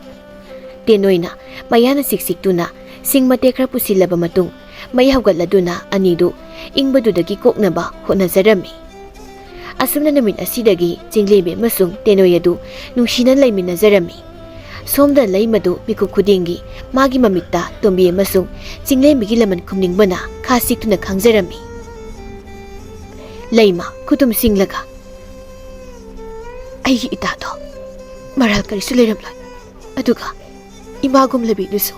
ꯇꯦꯅꯣꯏꯅ ꯃꯌꯥꯅ ꯁꯤꯛ ꯁꯤꯛꯇꯨꯅ ꯁꯤꯡ ꯃꯇꯦꯛ ꯈꯔ ꯄꯨꯁꯤꯜꯂꯕ ꯃꯇꯨꯡ, ꯃꯩ ꯍꯧꯒꯠꯂꯗꯨꯅ ꯑꯅꯤꯗꯨ ꯏꯪꯕꯗꯨꯗꯒꯤ ꯀꯣꯛꯅꯕ ꯍꯣꯠꯅꯖꯔꯝꯃꯤ꯫ ꯑꯁꯨꯝꯅ ꯅꯨꯃꯤꯠ ꯑꯁꯤꯗꯒꯤ ꯆꯤꯡꯂꯦꯝꯕꯤ ꯑꯃꯁꯨꯡ ꯇꯦꯅꯣꯏ ꯑꯗꯨ ꯅꯨꯡꯁꯤꯅ ꯂꯩꯃꯤꯟꯅꯖꯔꯝꯃꯤ꯫ ꯁꯣꯝꯗ ꯂꯩꯃꯗꯨ ꯃꯤꯀꯨꯞ ꯈꯨꯗꯤꯡꯒꯤ ꯃꯥꯒꯤ ꯃꯃꯤꯠꯇ ꯇꯣꯝꯕꯤ ꯑꯃꯁꯨꯡ ꯆꯤꯡꯂꯦꯝꯕꯤꯒꯤ ꯂꯃꯟ ꯈꯨꯝꯅꯤꯡꯕꯅ ꯈꯥ ꯁꯤꯛꯇꯨꯅ ꯈꯥꯡꯖꯔꯝꯃꯤ꯫ ꯂꯩꯃ ꯈꯨꯇꯨꯝ ꯁꯤꯡꯂꯒ, "ꯑꯩꯒꯤ ꯏꯇꯥꯗꯣ ꯃꯔꯥꯜ ꯀꯔꯤꯁꯨ ꯂꯩꯔꯝꯂꯣꯏ꯫ ꯑꯗꯨꯒ ꯏꯃꯥꯒꯨꯝꯂꯕꯤꯗꯨꯁꯨ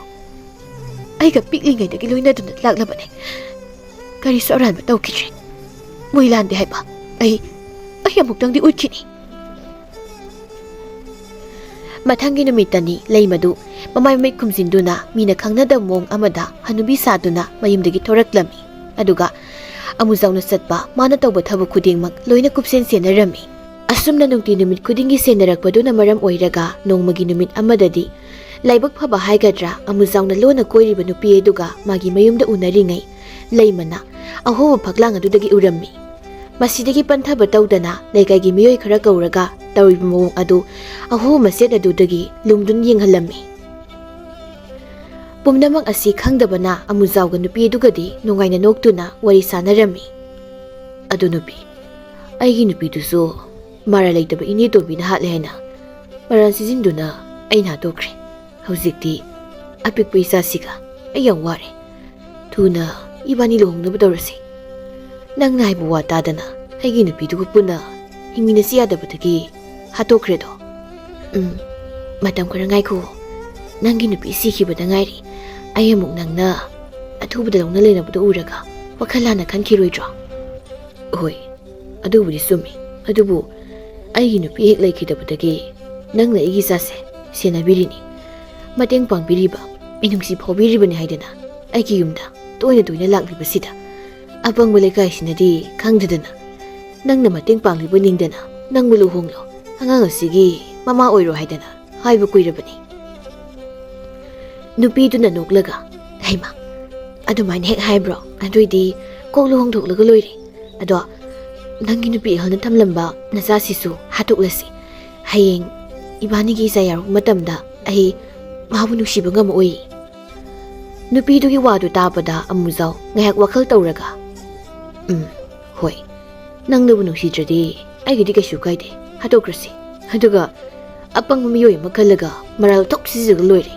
ꯑꯩꯒ ꯄꯤꯛꯂꯤꯉꯩꯗꯒꯤ ꯂꯣꯏꯅꯗꯨꯅ ꯂꯥꯛꯂꯕꯅꯤ꯫ ꯀꯔꯤꯁꯨ ꯑꯔꯥꯟꯕ ꯇꯧꯈꯤꯗ꯭ꯔꯤ꯫ ꯃꯣꯏ ꯂꯥꯟꯗꯦ ꯍꯥꯏꯕ ꯑꯩ, ꯑꯩ ꯑꯃꯨꯛꯇꯪꯗꯤ ꯎꯠꯈꯤꯅꯤ"꯫ ꯃꯊꯪꯒꯤ ꯅꯨꯃꯤꯠꯇꯅꯤ ꯂꯩꯃꯗꯨ ꯃꯃꯥꯏ ꯃꯃꯤꯠ ꯈꯨꯝꯖꯤꯟꯗꯨꯅ ꯃꯤꯅ ꯈꯪꯅꯗꯕ ꯃꯑꯣꯡ ꯑꯃꯗ ꯍꯅꯨꯕꯤ ꯁꯥꯗꯨꯅ ꯃꯌꯨꯝꯗꯒꯤ ꯊꯣꯔꯛꯂꯝꯃꯤ꯫ ꯑꯗꯨꯒ ꯑꯃꯨꯖꯥꯎꯅ ꯆꯠꯄ, ꯃꯥꯅ ꯇꯧꯕ ꯊꯕꯛ ꯈꯨꯗꯤꯡꯃꯛ ꯂꯣꯏꯅ ꯀꯨꯞꯁꯦꯟ ꯁꯦꯟꯅꯔꯝꯃꯤ꯫ ꯑꯁꯨꯝꯅ ꯅꯨꯡꯇꯤ ꯅꯨꯃꯤꯠ ꯈꯨꯗꯤꯡꯒꯤ ꯁꯦꯟꯅꯔꯛꯄꯗꯨꯅ ꯃꯔꯝ ꯑꯣꯏꯔꯒ ꯅꯣꯡꯃꯒꯤ ꯅꯨꯃꯤꯠ ꯑꯃꯗꯗꯤ ꯂꯥꯏꯕꯛ ꯐꯕ ꯍꯥꯏꯒꯗ꯭ꯔꯥ, ꯑꯃꯨꯖꯥꯎꯅ ꯂꯣꯟꯅ ꯀꯣꯏꯔꯤꯕ ꯅꯨꯄꯤ ꯑꯗꯨꯒ ꯃꯥꯒꯤ ꯃꯌꯨꯝꯗ ꯎꯅꯔꯤꯉꯩ ꯂꯩꯃꯅ ꯑꯍꯣꯕ ꯐꯛꯂꯥꯡ ꯑꯗꯨꯗꯒꯤ ꯎꯔꯝꯃꯤ꯫ ꯃꯁꯤꯗꯒꯤ ꯄꯟꯊꯕ ꯇꯧꯗꯅ ꯂꯩꯀꯥꯏꯒꯤ ꯃꯤꯑꯣꯏ ꯈꯔ ꯀꯧꯔꯒ ꯇꯧꯔꯤꯕ ꯃꯑꯣꯡ ꯑꯗꯨ ꯑꯍꯣꯕ ꯃꯆꯦꯠ ꯑꯗꯨꯗꯒꯤ ꯂꯨꯝꯗꯨꯅ ꯌꯦꯡꯍꯜꯂꯝꯃꯤ꯫ ꯄꯨꯝꯅꯃꯛ ꯑꯁꯤ ꯈꯪꯗꯕꯅ ꯑꯃꯨꯖꯥꯎꯒ ꯅꯨꯄꯤ ꯑꯗꯨꯒꯗꯤ ꯅꯨꯡꯉꯥꯏꯅ ꯅꯣꯛꯇꯨꯅ ꯋꯥꯔꯤ ꯁꯥꯟꯅꯔꯝꯃꯤ꯫ "ꯑꯗꯨ ꯅꯨꯄꯤ, ꯑꯩꯒꯤ ꯅꯨꯄꯤꯗꯨꯁꯨ ꯃꯔꯥꯜ ꯂꯩꯇꯕ ꯏꯅꯦ ꯇꯣꯝꯕꯤꯅ ꯍꯥꯠꯂꯦ ꯍꯥꯏꯅ ꯃꯔꯥꯜ ꯁꯤꯖꯤꯟꯗꯨꯅ ꯑꯩꯅ ꯍꯥꯠꯇꯣꯛꯈ꯭ꯔꯦ꯫ ꯍꯧꯖꯤꯛꯇꯤ ꯑꯄꯤꯛꯄ ꯏꯆꯥꯁꯤꯒ ꯑꯩ ꯌꯥꯝ ꯋꯥꯔꯦ꯫ ꯊꯨꯅ ꯏꯕꯥꯅꯤ ꯂꯨꯍꯣꯡꯅꯕ ꯇꯧꯔꯁꯤ꯫ ꯅꯪꯅ ꯍꯥꯏꯕ ꯋꯥ ꯇꯥꯗꯅ ꯑꯩꯒꯤ ꯅꯨꯄꯤꯗꯨꯒ ꯄꯨꯟꯅ ꯍꯤꯡꯃꯤꯟꯅꯁꯤ ꯌꯥꯗꯕꯗꯒꯤ ꯍꯥꯠꯇꯣꯛꯈ꯭ꯔꯦꯗꯣ꯫ ꯎꯝ, ꯃꯇꯝ ꯈꯔ ꯉꯥꯏꯈꯣ꯫ ꯅꯪꯒꯤ ꯅꯨꯄꯤ ꯁꯤꯈꯤꯕꯗ ꯉꯥꯏꯔꯤ꯫ ꯑꯩ ꯑꯃꯨꯛ ꯅꯪꯅ ꯑꯊꯨꯕꯗ ꯂꯧꯅ ꯂꯩꯅꯕꯗꯣ ꯎꯔꯒ ꯋꯥꯈꯜ ꯂꯥꯟꯅ ꯈꯟꯈꯤꯔꯣꯏꯗ꯭ꯔꯣ?" "ꯍꯣꯏ, ꯑꯗꯨꯕꯨꯗꯤ ꯆꯨꯝꯃꯤ꯫ ꯑꯗꯨꯕꯨ ꯑꯩꯒꯤ ꯅꯨꯄꯤ ꯍꯦꯛ ꯂꯩꯈꯤꯗꯕꯗꯒꯤ ꯅꯪꯅ ꯑꯩꯒꯤ ꯏꯆꯥꯁꯦ ꯁꯦꯟꯅꯕꯤꯔꯤꯅꯤ, ꯃꯇꯦꯡ ꯄꯥꯡꯕꯤꯔꯤꯕ, ꯃꯤꯅꯨꯡꯁꯤ ꯐꯥꯎꯕꯤꯔꯤꯕꯅꯤ ꯍꯥꯏꯗꯅ ꯑꯩꯒꯤ ꯌꯨꯝꯗ ꯇꯣꯏꯅ ꯇꯣꯏꯅ ꯂꯥꯛꯂꯤꯕꯁꯤꯗ ꯑꯄꯪꯕ ꯂꯩꯀꯥꯏꯁꯤꯅꯗꯤ ꯈꯪꯗꯗꯅ ꯅꯪꯅ ꯃꯇꯦꯡ ꯄꯥꯡꯂꯤꯕ ꯅꯤꯡꯗꯅ ꯅꯪꯕꯨ ꯂꯨꯍꯣꯡꯂꯣ, ꯑꯉꯥꯡ ꯑꯁꯤꯒꯤ ꯃꯃꯥ ꯑꯣꯏꯔꯣ ꯍꯥꯏꯗꯅ ꯍꯥꯏꯕ ꯀꯨꯏꯔꯕꯅꯤ꯫" ꯅꯨꯄꯤꯗꯨꯅ ꯅꯣꯛꯂꯒ, "ꯍꯩꯃꯥ, ꯑꯗꯨꯃꯥꯏꯅ ꯍꯦꯛ ꯍꯥꯏꯕ꯭ꯔꯣ? ꯑꯗꯨꯏꯗꯤ ꯀꯣꯛ ꯂꯨꯍꯣꯡꯊꯣꯛꯂꯒ ꯂꯣꯏꯔꯦ꯫ ꯑꯗꯣ ꯅꯪꯒꯤ ꯅꯨꯄꯤ ꯑꯍꯜꯅ ꯊꯝꯂꯝꯕ ꯅꯆꯥꯁꯤꯁꯨ ꯍꯥꯠꯇꯣꯛꯂꯁꯤ꯫ ꯍꯌꯦꯡ ꯏꯕꯥꯅꯤꯒꯤ ꯏꯆꯥ ꯌꯥꯎꯔꯛꯄ ꯃꯇꯝꯗ ꯑꯩ ꯃꯥꯕꯨ ꯅꯨꯡꯁꯤꯕ ꯉꯝꯃꯛꯑꯣꯏ꯫" ꯅꯨꯄꯤꯗꯨꯒꯤ ꯋꯥꯗꯨ ꯇꯥꯕꯗ ꯑꯃꯨꯖꯥꯎ ꯉꯥꯏꯍꯥꯛ ꯋꯥꯈꯜ ꯇꯧꯔꯒ, "ꯎꯝ, ꯍꯣꯏ, ꯅꯪꯅꯕꯨ ꯅꯨꯡꯁꯤꯗ꯭ꯔꯗꯤ ꯑꯩꯒꯤꯗꯤ ꯀꯩꯁꯨ ꯀꯥꯏꯗꯦ, ꯍꯥꯠꯇꯣꯛꯈ꯭ꯔꯁꯤ꯫ ꯑꯗꯨꯒ ꯑꯄꯪꯕ ꯃꯤꯑꯣꯏ ꯑꯃ ꯈꯜꯂꯒ ꯃꯔꯥꯜ ꯊꯣꯛ ꯁꯤꯖꯒ ꯂꯣꯏꯔꯦ꯫"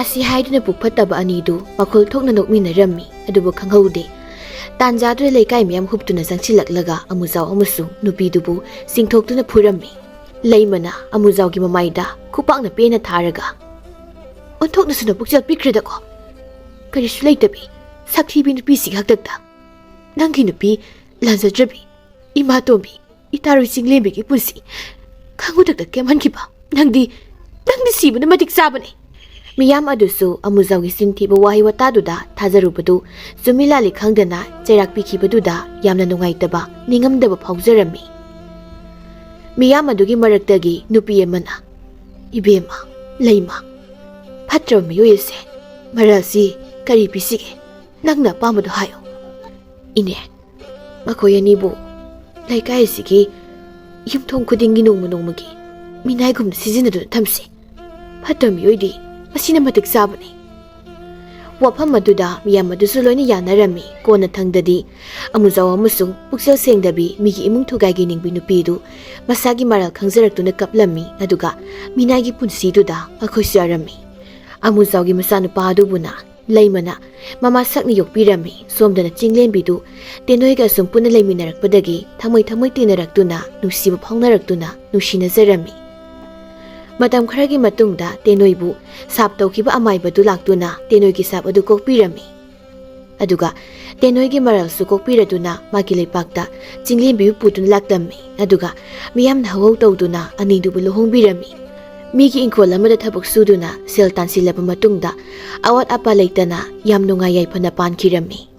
ꯑꯁꯤ ꯍꯥꯏꯗꯨꯅ ꯄꯨꯛ ꯐꯠꯇꯕ ꯑꯅꯤꯗꯨ ꯃꯈꯨꯜ ꯊꯣꯛꯅ ꯅꯣꯛꯃꯤꯟꯅꯔꯝꯃꯤ, ꯑꯗꯨꯕꯨ ꯈꯪꯍꯧꯗꯦ꯫ ꯇꯥꯟꯖꯥꯗꯨꯗ ꯂꯩꯀꯥꯏ ꯃꯌꯥꯝ ꯍꯨꯞꯇꯨꯅ ꯆꯪꯁꯤꯜꯂꯛꯂꯒ ꯑꯃꯨꯖꯥꯎ ꯑꯃꯁꯨꯡ ꯅꯨꯄꯤꯗꯨꯕꯨ ꯆꯤꯡꯊꯣꯛꯇꯨꯅ ꯐꯨꯔꯝꯃꯤ꯫ ꯂꯩꯃꯅ ꯑꯃꯨꯖꯥꯎꯒꯤ ꯃꯃꯥꯏꯗ ꯈꯨꯄꯥꯛꯅ ꯄꯦꯟꯅ ꯊꯥꯔꯒ, "ꯑꯣꯟꯊꯣꯛꯅꯁꯨ ꯅꯄꯨꯛꯆꯦꯜ ꯄꯤꯛꯈ꯭ꯔꯦꯗꯀꯣ꯫ ꯀꯔꯤꯁꯨ ꯂꯩꯇꯕꯤ, ꯁꯛꯊꯤꯕꯤ ꯅꯨꯄꯤꯁꯤꯒꯤ ꯍꯥꯛꯇꯛꯇ ꯅꯪꯒꯤ ꯅꯨꯄꯤ ꯂꯥꯟꯖꯗ꯭ꯔꯕꯤ, ꯏꯃꯥ ꯇꯣꯝꯕꯤ, ꯏꯇꯥꯔꯣꯏ ꯆꯤꯡꯂꯦꯝꯕꯤꯒꯤ ꯄꯨꯟꯁꯤ ꯈꯪꯍꯧꯗꯛꯇ ꯀꯦꯝꯍꯟꯈꯤꯕ ꯅꯪꯗꯤ, ꯅꯪꯗꯤ ꯁꯤꯕꯅ ꯃꯇꯤꯛ ꯆꯥꯕꯅꯤ꯫ ꯃꯤꯌꯥꯝ ꯑꯗꯨꯁꯨ ꯑꯃꯨꯖꯥꯎꯒꯤ ꯆꯤꯟꯊꯤꯕ ꯋꯥꯍꯩ ꯋꯥꯇꯥꯗꯨꯗ ꯊꯥꯖꯔꯨꯕꯗꯨ ꯆꯨꯝꯃꯤ ꯂꯥꯜꯂꯤ ꯈꯪꯗꯅ ꯆꯩꯔꯥꯛ ꯄꯤꯈꯤꯕꯗꯨꯗ ꯌꯥꯝꯅ ꯅꯨꯡꯉꯥꯏꯇꯕ, ꯅꯤꯡꯉꯝꯗꯕ ꯐꯥꯎꯖꯔꯝꯃꯤ꯫ ꯃꯤꯌꯥꯝ ꯑꯗꯨꯒꯤ ꯃꯔꯛꯇꯒꯤ ꯅꯨꯄꯤ ꯑꯃꯅ, "ꯏꯕꯦꯝꯃ, ꯂꯩꯃ, ꯐꯠꯇ꯭ꯔꯕ ꯃꯤꯑꯣꯏ ꯑꯁꯦ ꯃꯔꯜꯁꯤ ꯀꯔꯤ ꯄꯤꯁꯤꯒꯦ? ꯅꯪꯅ ꯑꯄꯥꯝꯕꯗꯣ ꯍꯥꯏꯌꯨ꯫ ꯏꯅꯦ, ꯃꯈꯣꯏ ꯑꯅꯤꯕꯨ ꯂꯩꯀꯥꯏ ꯑꯁꯤꯒꯤ ꯌꯨꯝꯊꯣꯡ ꯈꯨꯗꯤꯡꯒꯤ ꯅꯣꯡꯃ ꯅꯣꯡꯃꯒꯤ ꯃꯤꯅꯥꯏꯒꯨꯝꯅ ꯁꯤꯖꯤꯟꯅꯗꯨꯅ ꯊꯝꯁꯤ꯫ ꯐꯠꯇꯕ ꯃꯤꯑꯣꯏꯗꯤ ꯃꯁꯤꯅ ꯃꯇꯤꯛ ꯆꯥꯕꯅꯤ"꯫ ꯋꯥꯐꯝ ꯑꯗꯨꯗ ꯃꯤꯌꯥꯝ ꯑꯗꯨꯁꯨ ꯂꯣꯏꯅ ꯌꯥꯅꯔꯝꯃꯤ꯫ ꯀꯣꯟꯅ ꯊꯪꯗꯗꯤ ꯑꯃꯨꯖꯥꯎ ꯑꯃꯁꯨꯡ ꯄꯨꯛꯆꯦꯜ ꯁꯦꯡꯗꯕꯤ, ꯃꯤꯒꯤ ꯏꯃꯨꯡ ꯊꯨꯒꯥꯏꯒꯦ ꯅꯤꯡꯕꯤ ꯅꯨꯄꯤꯗꯨ ꯃꯁꯥꯒꯤ ꯃꯔꯥꯜ ꯈꯪꯖꯔꯛꯇꯨꯅ ꯀꯞꯂꯝꯃꯤ, ꯑꯗꯨꯒ ꯃꯤꯅꯥꯏꯒꯤ ꯄꯨꯟꯁꯤꯗꯨꯗ ꯃꯈꯣꯏꯁꯨ ꯌꯥꯔꯝꯃꯤ꯫ ꯑꯃꯨꯖꯥꯎꯒꯤ ꯃꯆꯥꯅꯨꯄꯥ ꯑꯗꯨꯕꯨꯅ ꯂꯩꯃꯅ ꯃꯃꯥ ꯁꯛꯅ ꯌꯣꯛꯄꯤꯔꯝꯃꯤ꯫ ꯁꯣꯝꯗꯅ ꯆꯤꯡꯂꯦꯝꯕꯤꯗꯨ ꯇꯦꯅꯣꯏꯒ ꯑꯁꯨꯝ ꯄꯨꯟꯅ ꯂꯩꯃꯤꯟꯅꯔꯛꯄꯗꯒꯤ ꯊꯃꯣꯏ ꯊꯃꯣꯏ ꯇꯤꯟꯅꯔꯛꯇꯨꯅ, ꯅꯨꯡꯁꯤꯕ ꯐꯥꯎꯅꯔꯛꯇꯨꯅ ꯅꯨꯡꯁꯤꯅꯖꯔꯝꯃꯤ꯫ ꯃꯇꯝ ꯈꯔꯒꯤ ꯃꯇꯨꯡꯗ ꯇꯦꯅꯣꯏꯕꯨ ꯁꯥꯞ ꯇꯧꯈꯤꯕ ꯑꯃꯥꯏꯕꯗꯨ ꯂꯥꯛꯇꯨꯅ ꯇꯦꯅꯣꯏꯒꯤ ꯁꯥꯞ ꯑꯗꯨ ꯀꯣꯛꯄꯤꯔꯝꯃꯤ꯫ ꯑꯗꯨꯒ ꯇꯦꯅꯣꯏꯒꯤ ꯃꯔꯜꯁꯨ ꯀꯣꯛꯄꯤꯔꯗꯨꯅ ꯃꯥꯒꯤ ꯂꯩꯄꯥꯛꯇ ꯆꯤꯡꯂꯦꯝꯕꯤꯕꯨ ꯄꯨꯗꯨꯅ ꯂꯥꯛꯂꯝꯃꯤ꯫ ꯑꯗꯨꯒ ꯃꯤꯌꯥꯝꯅ ꯍꯧꯍꯧ ꯇꯧꯗꯨꯅ ꯑꯅꯤꯗꯨꯕꯨ ꯂꯨꯍꯣꯡꯕꯤꯔꯝꯃꯤ꯫ ꯃꯤꯒꯤ ꯏꯪꯈꯣꯜ ꯑꯃꯗ ꯊꯕꯛ ꯁꯨꯗꯨꯅ ꯁꯦꯜ ꯇꯥꯟꯁꯤꯜꯂꯕ ꯃꯇꯨꯡꯗ ꯑꯋꯥꯠ ꯑꯄꯥ ꯂꯩꯇꯅ ꯌꯥꯝ ꯅꯨꯡꯉꯥꯏ ꯌꯥꯏꯐꯅ ꯄꯥꯟꯈꯤꯔꯝꯃꯤ꯫